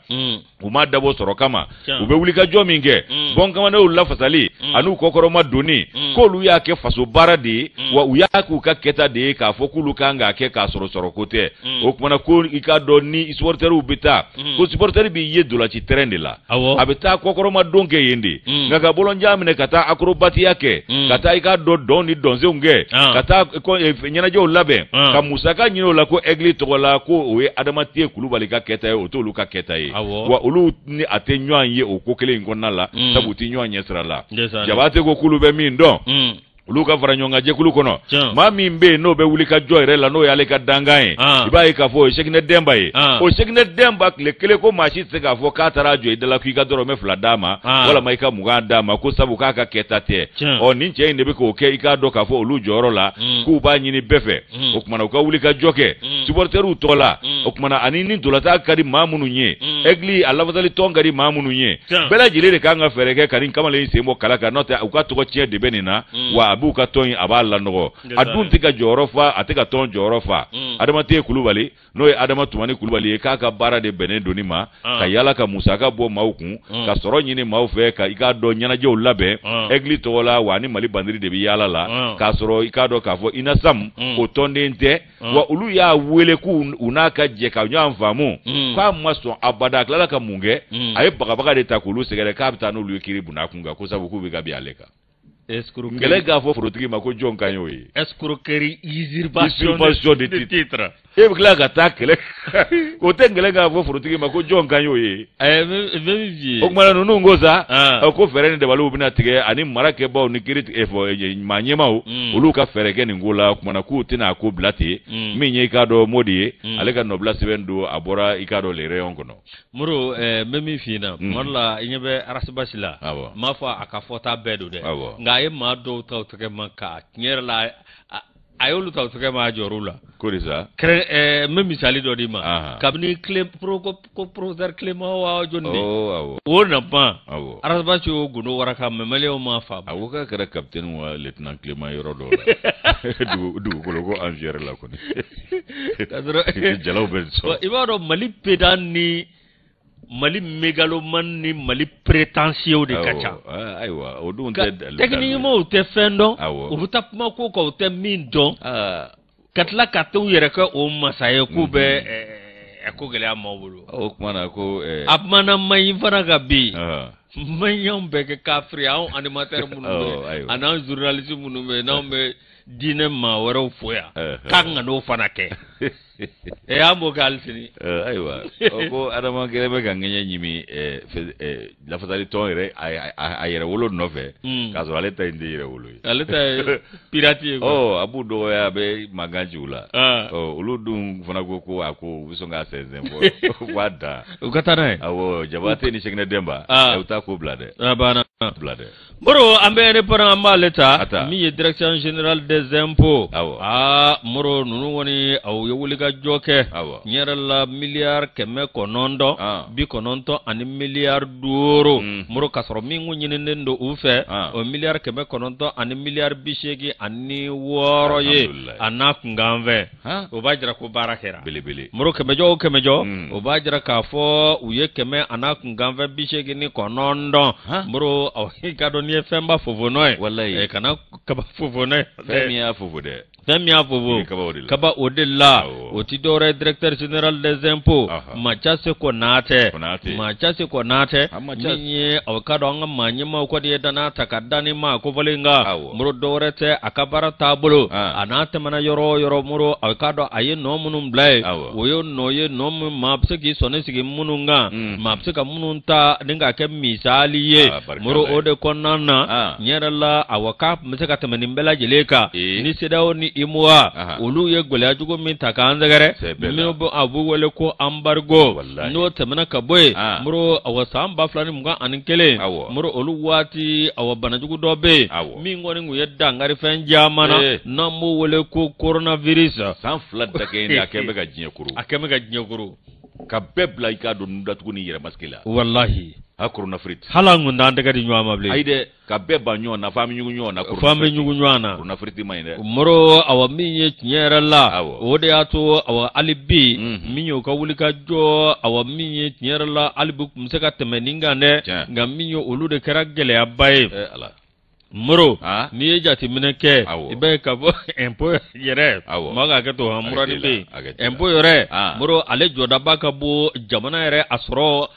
U ma dabɔ sɔrɔ kama. U bɛ wulikajɔ min kɛ, bɔn kamalenw lafasali an'u kɔkɔrɔma donni, k'olu y'a kɛ faso baara de ye, wa u y'a k'u ka kɛta de ye, k'a fɔ k'olu kan k'a kɛ k'a sɔrɔ sɔrɔ ko tɛ. O kumana ko i k'a dɔn, ni supporteriw bɛ taa, ko supporter b'i ye dolaci terrain de la, a bɛ taa kɔkɔrɔma don kɛ yen de. Nka ka bɔlɔnjan minɛ ka taa acrobatiya kɛ, ka taa, i k'a dɔn, dɔn ni dɔnsenw kɛ, ka taa ɲɛnajɛw labɛn, ka musaka ɲini o la ko Aigle tɔgɔ la, ko o ye Adamaden Kulubali ka kɛta ye, o t'olu ka kɛta ye. Wa olu ni a tɛ ɲɔgɔn ye o ko kelen in kɔnɔna la, sabu u tɛ ɲɔgɔn ɲɛ sira la. Jabate ko k'olu bɛ min dɔn. Olu ka fara ɲɔgɔn kan jɛkulu kɔnɔ, maa min bɛ yen n'o bɛ wuli ka jɔ yɛrɛ la, n'o y'ale ka dankan ye, i b'a ye k'a fɔ o ye Sekinɛ Dɛnba ye. O Sekinɛ Dɛnba tile kelen ko maa si tɛ se k'a fɔ k'a taara jɔ i da la k'i ka dɔrɔmɛ 2 d'a ma, walama i ka 20 d'a ma, ko sabu k'a ka kɛta tɛ. Ɔ nin cɛ in de bɛ k'o kɛ, i k'a dɔn k'a fɔ olu jɔyɔrɔ la, k'u b'a ɲini bɛɛ fɛ. O kumana u ka wuli ka jɔ kɛ supporteriw tɔgɔ la. O kumana ani ni ntolatan ka di maa minnu ye, Aigle a lafasali tɔn ka di maa minnu ye, bɛɛ lajɛlen de kan ka fɛɛrɛ kɛ ka nin kamalen in sen bɔ kala kan, n'o tɛ u ka tɔgɔ tiɲɛ de bɛ nin na, wa a b'u ka tɔn in a b'a lanɔgɔ. A dun tɛ ka jɔyɔrɔ fa, a tɛ ka tɔn jɔyɔrɔ fa. Adama Teye Kulubali, n'o ye Adama Tumani Kulubali ye, k'a ka baara de bɛnnen don nin ma, ka yala ka musaka bɔ maaw kun, ka sɔrɔ ɲini maaw fɛ, ka i k'a dɔn ɲɛnajɛw labɛn Aigle tɔgɔ la, wa ni Mali bandiri de bɛ yaala la, k'a sɔrɔ i k'a dɔn k'a fɔ UNASAM o tɔnden tɛ. Wa olu y'a wele k'u u n'a ka jɛ ka ɲɔgɔn faamu, k'a ma sɔn abada. A tilala ka mun kɛ? A ye bagabaga de ta k'olu sɛgɛrɛ, k'a bɛ taa n'olu ye kiiri bunda kun kan, ko sabu k'u bɛ ka bin ale kan. Ngɛlɛ k'a fɔ forotigi ma ko jɔn kan y'o ye? Escroquerie, usurpation de titre. E bɛ tila ka taa kɛlɛ, o tɛ ngɛlɛ k'a fɔ forotigi ma ko jɔn kan y'o ye? O kumana ninnu ko sa, ko fɛɛrɛ ni dabaliw bɛna tigɛ, ani marakɛbaw ni kiiri maa ɲɛmaaw, olu ka fɛɛrɛ kɛ nin ko la. O kumana k'u tɛna a ko bila ten. Min ye i k'a dɔn Modi ye, ale ka nɔbila sɛbɛn don, a bɔra i k'a dɔn le rayon kɔnɔ. Moro, n bɛ min f'i ɲɛna, tuma dɔ la i ɲɛ bɛ Ras Bath la, n m'a fɔ a ka fɔta bɛɛ don dɛ, nka a ye maa dɔw ta u tɛgɛ ma ka tiɲɛ yɛrɛ la, a y'olu ta u tɛgɛ ma a jɔyɔrɔ la. Ko de sa? N bɛ misali dɔ d'i ma. Kabini ko professeur Clément wa jɔni de? O na ban. Ras Bath y'o gundo waraka, mais maliyɛnw m'a faamu. A ko k'a kɛra capitaine wa lieutenant Clément yɔrɔ dɔw la. Dugukolo ko en fière la kɔni. Jalaw bɛ sɔrɔ. I b'a dɔn Mali pédant ni Mali mégalomane ni Mali prétentieux de ka ca. Ayiwa, o dun tɛ. Techniquement u tɛ fɛn dɔn. U bɛ taa kuma ko kan u tɛ min dɔn. Ka tila ka t'u yɛrɛ kɛ o masa ye k'u bɛ ko gɛlɛya maaw bolo. O kuma na ko. A kumana Maɲi fana ka bi. Maɲiw bɛɛ kɛ kafiri, anw animateur minnu bɛ yen, ani anw journaliste minnu bɛ yen, n'anw bɛ diinɛ maa wɛrɛw fo yan, k'an ka n'o fana kɛ. E an b'o kɛ hali sini. Ayiwa, ko Adama kɛlen bɛ ka ŋɛɲɛ ɲimi lafasali tɔn yɛrɛ a yɛrɛ wolo nɔfɛ, k'a sɔrɔ ale ta in tɛ yɛrɛ wolo ye. Ale ta ye pirate ye. Ɔ a b'u dɔgɔya, a bɛ mankan ci u la. Ɔ olu dun fana ko ko a ko u bɛ sɔn k'a sɛnsɛn fɔ u b'a da. U ka taa n'a ye. Awɔ, Jabate ni Sekinɛ Dɛnba. U t'a ko bila dɛ. A banna. Bila dɛ. Moro, an bɛ indépendant, an b'ale ta, min ye direction générale des impôts. Aa Moro, ninnu kɔni aw ye wulikajɔ kɛ. Tiɲɛ yɛrɛ la, miliyari 990 ani miliyari 5. Moro, k'a sɔrɔ min kun ɲininen don u fɛ, o miliyari 900 ani miliyari 86 ye, a n'a kunkan fɛ. O b'a jira ko baara kɛra. Belebele. Moro, kɛmɛjɔ o kɛmɛjɔ, o b'a jira k'a fɔ u ye kɛmɛ a n'a kunkanfɛ 89. Moro, i ka dɔn n'i ye fɛnba fofonɔ ye. Walayi. Kana kaba fofonɔ ye. Fɛn min y'a fofo dɛ. Fɛn min y'a fofo. Kaba o de la. O ti dɔwɛrɛ ye directeur général des impôts. Mathias Konaté. Mathias Konaté. Min ye aw ka dɔn an ka maa ɲɛmaaw kɔni ye danaya ta ka da ni maa kofɔlen kan. Moro, dɔwɛrɛ tɛ a ka baara taabolo. A n'a tɛmɛna yɔrɔ o yɔrɔ, Moro, aw ka dɔn a ye nɔ minnu bila yen. O ye nɔ ye, nɔ min maa bɛ se k'i sɔnni sigi minnu kan. Maa bɛ se ka minnu ta ni k'a kɛ misali ye. Moro, o de kɔnɔna na, tiɲɛ yɛrɛ la, awɔ, k'a tun bɛ se ka tɛmɛ nin bɛɛ lajɛlen kan. Ni CEDEAO ni UEMOA olu ye gɛlɛya jugu min ta k'an sɛgɛrɛ, minnu bɛ a b'u wele ko embargo, n'o tɛmɛna ka bɔ yen, Moro, awɔ, san 2021, Moro, olu waati, awɔ, banajugu dɔ bɛ yen min kɔni tun ye dankari fɛn caman na, n'an b'o wele ko coronavirus. San 2 dakɛ, a kɛn bɛ ka diɲɛ koro. A kɛn bɛ ka diɲɛ koro. Ka bɛɛ bila i k'a dɔn nun datugu ni yɛrɛ masque la. Walahi. A coronavirus. Hali an kun t'an tɛgɛ di ɲɔgɔn ma bilen. Ayi dɛ. Ka bɛɛ ban ɲɔgɔn na, f'an bɛ ɲugun ɲɔgɔn na. F'an bɛ ɲugun ɲɔgɔn na. Coronavirus ma ɲi dɛ. Moro, awa, min ye tiɲɛ yɛrɛ la, o de y'a to, awa, hali bi min ye u ka wuli ka jɔ, awa, min ye tiɲɛ yɛrɛ la, hali bi tun bɛ se ka tɛmɛ nin kan dɛ, nka min ye olu de kɛra gɛlɛyaba ye. Moro, n'i ye jateminɛ kɛ, i b'a ye k'a fɔ impôt yɛrɛ, maa ka hakɛ to, murani bɛ yen, impôt yɛrɛ, Moro, ale jɔdaba ka bon jamana yɛrɛ a sɔrɔ.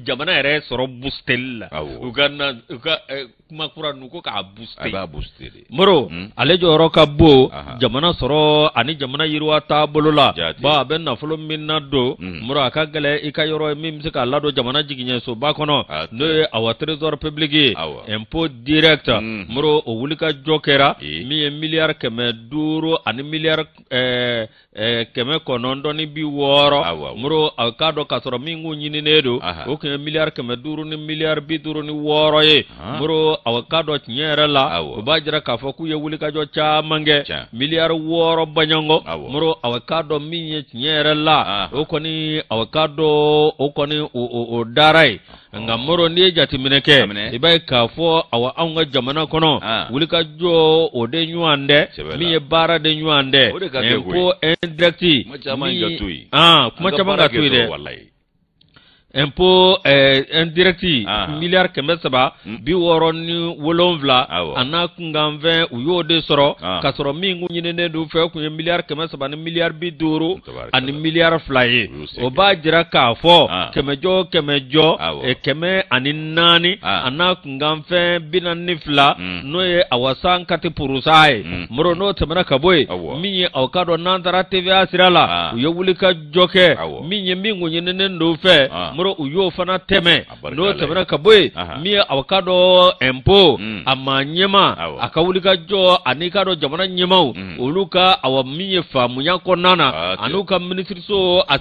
jamana yɛrɛ sɔrɔ boosteli la, u ka na u ka kuma kura ninnu ko k'a booster. A b'a booster de. Moro, ale jɔyɔrɔ ka bon jamana sɔrɔ ani jamana yiriwa taabolo la, ba a bɛ nafolo min nadon, Moro, a ka gɛlɛn i ka yɔrɔ ye min bɛ se k'a ladon jamana jigiɲɛsoba kɔnɔ, n'o ye awa trésor public ye. Impôt direct, Moro, o wulikajɔ kɛra min ye miliyari 500 ani miliyari 960. Moro, a k'a dɔn k'a sɔrɔ min kun ɲininen don, o tun ye miliyari 500 ni miliyari 56 ye. Moro, a k'a dɔn tiɲɛ yɛrɛ la, o b'a jira k'a fɔ k'u ye wulikajɔ caman kɛ, miliyari 6 baɲɔgɔn. Moro, a k'a dɔn min ye tiɲɛ yɛrɛ la, o kɔni, a k'a dɔn o kɔni o dara ye. Nka Moro, n'i ye jateminɛ kɛ, i b'a ye k'a fɔ awa anw ka jamana kɔnɔ, wulikajɔ o de ɲɔgɔn dɛ, min ye baara de ɲɔgɔn dɛ, impôt indirect, kuma caman ka to yen. Kuma caman ka to yen dɛ. Impôt indirect, miliyari 367 a n'a kunkanfɛn, u y'o de sɔrɔ, k'a sɔrɔ min kun ɲininen don fɛ, o kun ye miliyari 300 ni miliyari 50 ani miliyari 2 ye. O b'a jira k'a fɔ kɛmɛjɔ kɛmɛjɔ 104 a n'a kunkanfɛn 42, n'o ye awa 104% ye. Moro, n'o tɛmɛna ka bɔ yen, min ye aw k'a dɔn n'an taara TVA sira la, u ye wulikajɔ kɛ, min ye min kun ɲininen don fɛ, Moro, u y'o fana tɛmɛ. N'o tɛmɛna ka bɔ yen, min ye aw k'a dɔn impôt a maa ɲɛma, a ka wulikajɔ ani k'a dɔn jamana ɲɛmaw, olu ka awa min ye faamuya kɔnɔna na, ani ka minisiriso a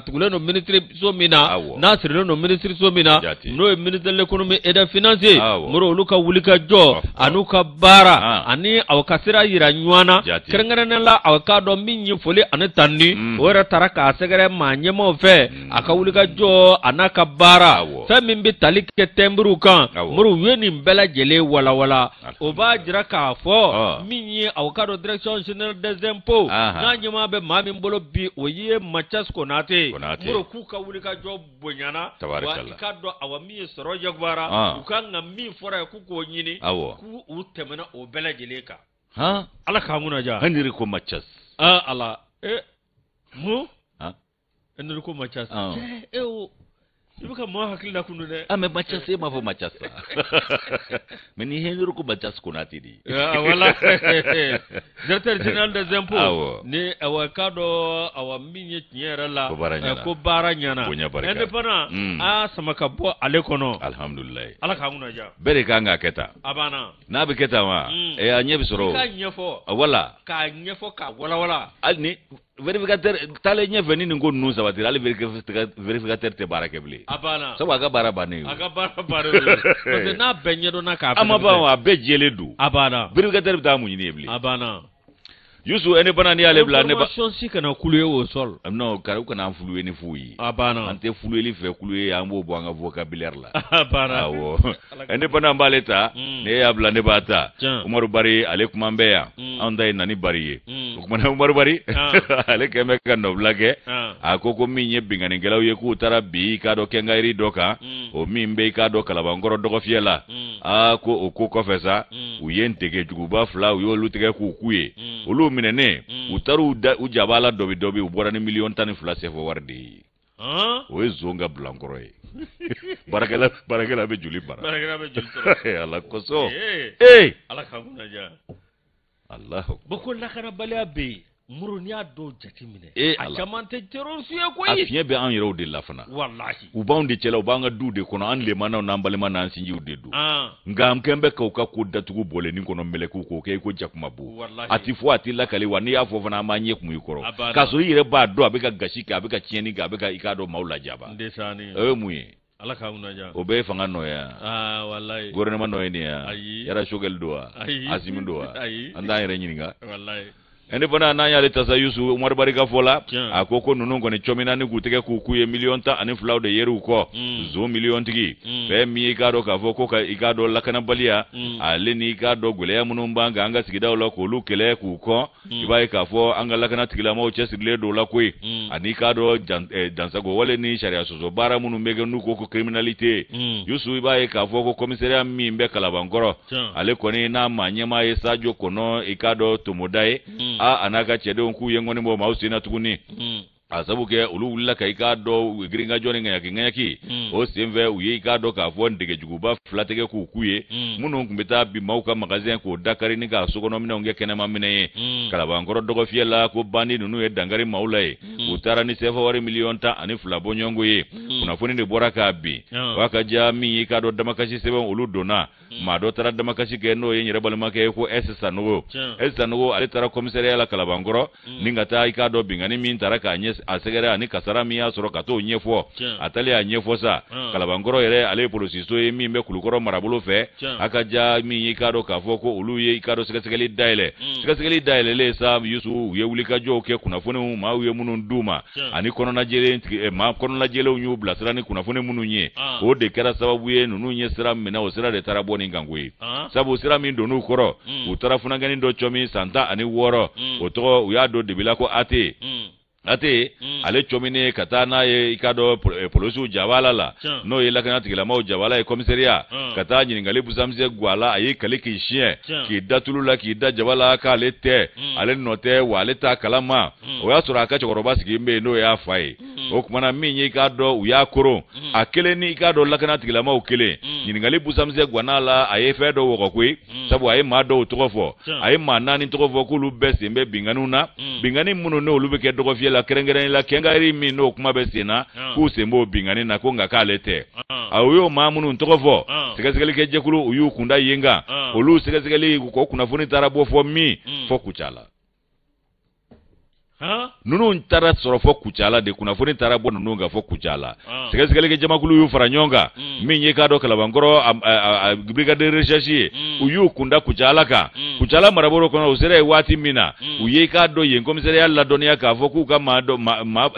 tugulen don minisiriso min na, n'a sirilen don minisiriso min na, n'o ye ministère de l'économie et des finances ye, Moro, olu ka wulikajɔ an'u ka baara ani aw ka sira yira ɲɔgɔn na, kɛrɛnkɛrɛnnen la aw k'a dɔn min ye foli ani tanuni, o yɛrɛ taara k'a sɛgɛrɛ maa ɲɛmaw fɛ, a ka wulikajɔ a n'a ka baara, fɛn min bɛ tali kɛ tɛnbiriw kan. Moro, u ye nin bɛɛ lajɛlen walawala. O b'a jira k'a fɔ min ye aw k'a dɔn direction générale des impôts, n'a ɲɛmaa bɛ maa min bolo bi, o ye Mathias Konate. Moro, k'u ka wulikajɔ bonyana wa i k'a dɔn awa min ye sɔrɔ jagoyara, u kan ka min fɔra ye k'u k'o ɲini, k'u u tɛmɛna o bɛɛ lajɛlen kan. Ala k'an kunna diya. Enrico Mathias. Ala mun Enrico Mathias, e o i bɛ ka mɔgɔ hakili la kunu dɛ. Ah, mais Mathias, e m'a fɔ Mathias, mais ni Enrico Mathias Konate de ye. Voilà, directeur général des impôts, ni awa k'a dɔn awa min ye tiɲɛ yɛrɛ la, ko baara ɲɛna, indépendant a sama ka bɔ ale kɔnɔ. Alhamdulilayi. Ala k'an kunna diya. Bɛɛ de kan k'a kɛ tan. A banna. N'a bɛ kɛ tan wa, a ɲɛ bɛ sɔrɔ. I k'a ɲɛfɔ. Wala. K'a ɲɛfɔ k'a walawala. Hali ni vérificateur taalen ɲɛfɛ, ni nin ko ninnu sabatira, hali vérificateur tɛ baara kɛ bilen. A banna. Sabu a ka baara bannen. A ka baara bannen don, parce que n'a bɛɛ ɲɛdɔnna k'a. A ma ban, a bɛɛ jɛlen don. A banna. Vérificateur bɛ taa mun ɲini yen bilen? A banna. Yusu, indépendant, n'i y'ale bila, ne ba. Information si kana kulu au sol. Non, u kana an fuluye ni fu ye. A banna. An tɛ fuluyeli fɛ, kuluye an b'o bɔ an ka vocabulaire la. A banna. Awɔ. Indépendant b'ale ta, ne y'a bila, ne b'a ta. Umaru Bari, ale kuma bɛ yan. Anw ta ye Nani Bari ye. O kumana Umaru Bari, ale kɛn bɛ ka nɔbila kɛ. A ko ko min ye binkannikɛlaw ye, k'u taara bi i k'a dɔn kɛnkayiri dɔ kan, o min bɛ i k'a dɔn Kalabankɔrɔ dɔgɔfiyɛ la. Aa, ko o ko kɔfɛ sa, u ye ntege juguba 2, u y'olu tigɛ k'u k'u ye. Olu minɛnen, u taara u jaba la dɔbi dɔbi, u bɔra ni miliyɔn 12 CFA wari de ye. O ye zon ka bilankɔrɔ ye. Baarakɛla bɛ joli mara. Baarakɛla bɛ joli sɔrɔ. Ala kosɔn. Ee. Ala k'an kunna diya. Alahu. Bon, ko lakanabaliya bɛ yen. Moro, n'i y'a dɔw jateminɛ, a caman tɛ terroriste ye koyi. A fiɲɛ bɛ anw yɛrɛw de la fana. Walahi. U b'anw de cɛla, u b'an ka duw de kɔnɔ, an lemanaw n'an balima n'an sinjiw de don. Nka an kɛn bɛ k'u ka ko datugu bɔlɛnin kɔnɔ, mɛlɛkiw k'o kɛ i ko jakumabo. Walahi. A ti fɔ, a ti lakali wa n'i y'a fɔ fana, an b'an ɲɛ kumu i kɔrɔ. K'a sɔrɔ i yɛrɛ b'a dɔn a bɛ ka gasi kɛ, a bɛ ka tiɲɛni kɛ, a bɛ ka i k'a dɔn maaw lajaba. Ndesaani. O ye mun ye? Ala k'an kunna diya. O bɛɛ ye fanga nɔ ye wa? Aa, walahi. Gouvernement nɔ ye nin ye wa? Ayi. Yala Choguel don wa? Ayi. Assimi don wa? Ayi. An t'an yɛrɛ ɲininka. Walahi. Indépendant, n'an y'ale ta sa, Yusu, Umaru Bari ka fɔ la, a ko ko ninnu kɔni cɔmina ni k'u tɛgɛ k'u k'u ye, miliyɔn 12 de yer'u kɔ, zon miliyɔntigi. Fɛn min ye i k'a dɔn k'a fɔ ko ka i k'a dɔn lakanabaliya, ale ni i k'a dɔn gɛlɛya minnu b'an kan an ka sigidaw la, k'olu kɛlɛ k'u kɔn, i b'a ye k'a fɔ an ka lakana tigilamaw cɛsirilen don o la koyi. Ani i k'a dɔn dansago wale ni sariya sɔsɔ baara minnu bɛ kɛ, n'u ko ko criminalité. Yusu, i b'a ye k'a fɔ ko commissariat min bɛ Kalabankɔrɔ, ale kɔni n'a maa ɲɛmaa ye Sadio Kɔnɔ, i k'a dɔn Tomoda ye, a n'a ka cɛdenw k'u ye ŋɔni bɔ maaw sen na tuguni. A sabu kɛ olu wulila ka i k'a dɔn girinkajɔ ni ŋaɲaki ŋaɲaki o senfɛ, u ye i k'a dɔn k'a fɔ ndegejuguba fila tigɛ k'u k'u ye, minnu tun bɛ taa bin maaw ka magasin k'o dakari ni k'a sokɔnɔminɛnw kɛ kɛnɛma minɛn ye. Kalabankɔrɔ dɔgɔfiyɛ la, ko bandi ninnu ye dankari maaw la ye, u taara ni sefa wari miliyɔn 12 bɔɲɔgɔnko ye. Kunnafoni de bɔra k'a bin wa ka diya min ye, i k'a dɔn damakasi sɛbɛn olu donna. Maa dɔ taara damakasi kɛ, n'o ye n yɛrɛ balimakɛ ye, ko S Sanogo. S Sanogo, ale taara commissariat la Kalabankɔrɔ ni ka taa i k'a dɔn binkanni min taara k'a ɲɛ a sɛgɛrɛ ani kasara min y'a sɔrɔ, ka t'o ɲɛfɔ. A taalen a ɲɛfɔ sa, Kalabankɔrɔ yɛrɛ, ale ye polisiso ye min bɛ Kulukɔrɔ marabolo fɛ. A ka ja min ye, i k'a dɔn k'a fɔ ko olu ye i k'a dɔn sɛgɛsɛgɛli dayɛlɛ. Sɛgɛsɛgɛli dayɛlɛlen sa, Yusu, u ye wulikajɔw kɛ, kunnafoniw maaw ye minnu d'u ma ani kɔnɔnajɛlen, maa kɔnɔnajɛlenw y'u bilasira ni kunnafoni minnu ye, o de kɛra sababu ye ninnu ye sira minɛ. O sira de taara bɔ nin kanko ye, sabu sira min donn'u kɔrɔ, u taara funankɛnin dɔ cɔmi, san 16, o tɔgɔ u y'a dɔn debila ko Ate. Ate, ale cɔminen ka taa n'a ye i k'a dɔn polisiw jabala la, n'o ye lakana tigilamaw jabala ye, commissariat, ka taa ɲininkali busamisɛn guwa la. A y'i kali k'i siɲɛ, k'i da tulu la, k'i da jaba la, k'ale tɛ, ale nɔ tɛ, wa ale t'a kalama. O y'a sɔrɔ a ka cɛkɔrɔba sigi bɛ yen, n'o y'a fa ye. O kumana min ye, i k'a dɔn u y'a koron a kelen ni i k'a dɔn lakana tigilamaw kelen. Ɲininkali busamisɛn guwanna la, a ye fɛn dɔ wɔgɔ koyi, sabu a ye maa dɔw tɔgɔ fɔ. A ye maa naani tɔgɔ fɔ k'olu bɛɛ sen bɛ binkanniw na, binkanni minnu n'olu bɛ kɛ dɔgɔfiyɛ la, kɛrɛnkɛrɛnnen la quincaillerie min n'o kuma bɛ sen na, k'u sen b'o binkanni na, ko nka k'ale tɛ. A y'o maa minnu tɔgɔ fɔ, sɛgɛsɛgɛli kɛ jɛkulu, u y'u kunda yen kan. Olu sɛgɛsɛgɛli ko kunnafoni taara bɔ fɔ min fɔ Kucala. Ninnu taara sɔrɔ fɔ Kucala de. Kunnafoni taara bɔ ninnu kan fɔ Kucala. Sɛgɛsɛgɛli kɛ jamakulu y'u fara ɲɔgɔn kan. Min ye k'a dɔn Kalabankɔrɔ brigade de recherche ye, u y'u kunda Kucala kan. Kucala marabolo kɔnɔ, u sera yen waati min na, u ye k'a dɔn yen commissariat ladɔnniya k'a fɔ k'u ka maa dɔ maa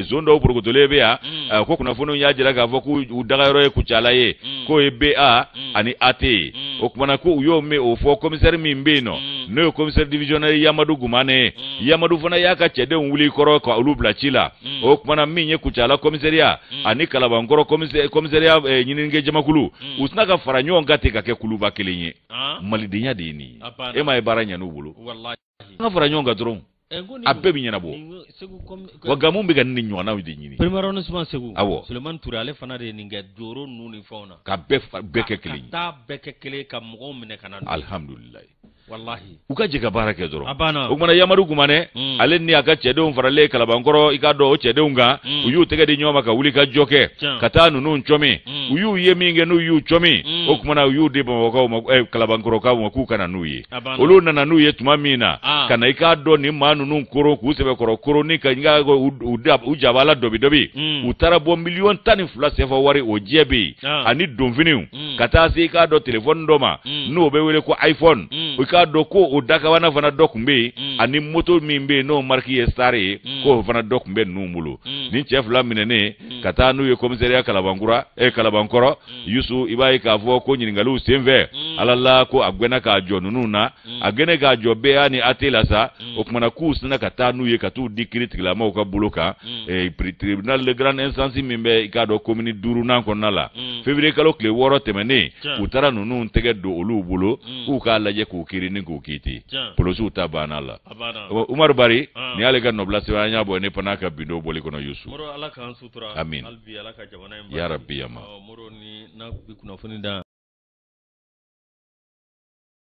zon dɔw porokotolen bɛ yan, ko kunnafoniw y'a jira k'a fɔ k'u dagayɔrɔ ye Kucala ye, k'o ye BA ani AT ye. O kumana ko u y'o mɛn, o fɔ commissaire min bɛ yen nɔ, n'o ye commissaire divisionnaire Yamadu Gumane ye. Yamadu fana y'a ka cɛdenw wuli kɔrɔ ka olu bila ci la. O kumana min ye, Kucala commissariat ani Kalabankɔrɔ commissariat ɲininikɛ jamakulu, u tɛna ka fara ɲɔgɔn kan ten ka kɛ kuluba kelen ye. Malidenya de ye nin ye. E ma ye baara ɲɛ n'u bolo, an ka fara ɲɔgɔn kan dɔrɔn, a bɛɛ bɛ ɲɛnabɔ. Wa gamu bɛ ka nin ɲɔgɔnnaw de ɲini. Premier arrondissement Segu. Awɔ. Sulemani Ture, ale fana de ye nin kɛ joro ninnu ni fɛnw na. Ka bɛɛ kɛ kelen ye. Ka taa bɛɛ kɛ kelen ka mɔgɔw minɛ ka na. Alihamudulilayi. Walahi. U ka jɛ ka baara kɛ dɔrɔn. A banna. O kumana Yamadu Gumanɛ, ale ni a ka cɛdenw faralen Kalabankɔrɔ, i k'a dɔn o cɛdenw kan, u y'u tɛgɛ di ɲɔgɔn ma ka wuli ka jɔ kɛ, ka taa ninnu cɔmi. U y'u ye min kɛ, n'u y'u cɔmi, o kumana u y'u di Bamakɔkaw ma, Kalabankɔrɔkaw ma, k'u ka na n'u ye. Olu nana n'u ye tuma min na, ka na i k'a dɔn nin maa ninnu koron, k'u sɛbɛkɔrɔ koron ni ka u jabala dɔbi dɔbi, u taara bɔ miliyɔn 12 sefa wari, o jɛ bɛ yen, ani donfiniw, ka taa se i k'a dɔn telefɔni dɔ ma n'o bɛ wele ko iPhone. I k'a dɔn ko o dakabana fana dɔ tun bɛ yen, ani moto min bɛ yen n'o marque ye Star ye, k'o fana dɔ tun bɛ ninnu bolo. Nin cɛ fila minɛnen ka taa n'u ye commissariat Kalabankura, Kalabankɔrɔ, Yusu, i b'a ye k'a fɔ ko ɲininkaliw senfɛ, Ala la ko a gɛnna k'a jɔ ninnu na, a gɛnɛ k'a jɔ BA ni AT la sa. O kumana k'u sinna ka taa n'u ye ka t'u di kiiri tigilamaw ka bolo kan, tribunal de grande instance min bɛ i k'a dɔn commune duurunan kɔnɔna la. Février kalo tile 6 tɛmɛnen, u taara ninnu tɛgɛ don olu bolo k'u k'a lajɛ k'u kiiri ni k'u kiiti. Polisiw ta banna la. Umaru Bari, nin y'ale ka nɔbila sɛbɛn, an y'a bɔ ne fana ka bindo bɔli kɔnɔ, Yusu. Amin ya rabbi yama. Kunnafoni da.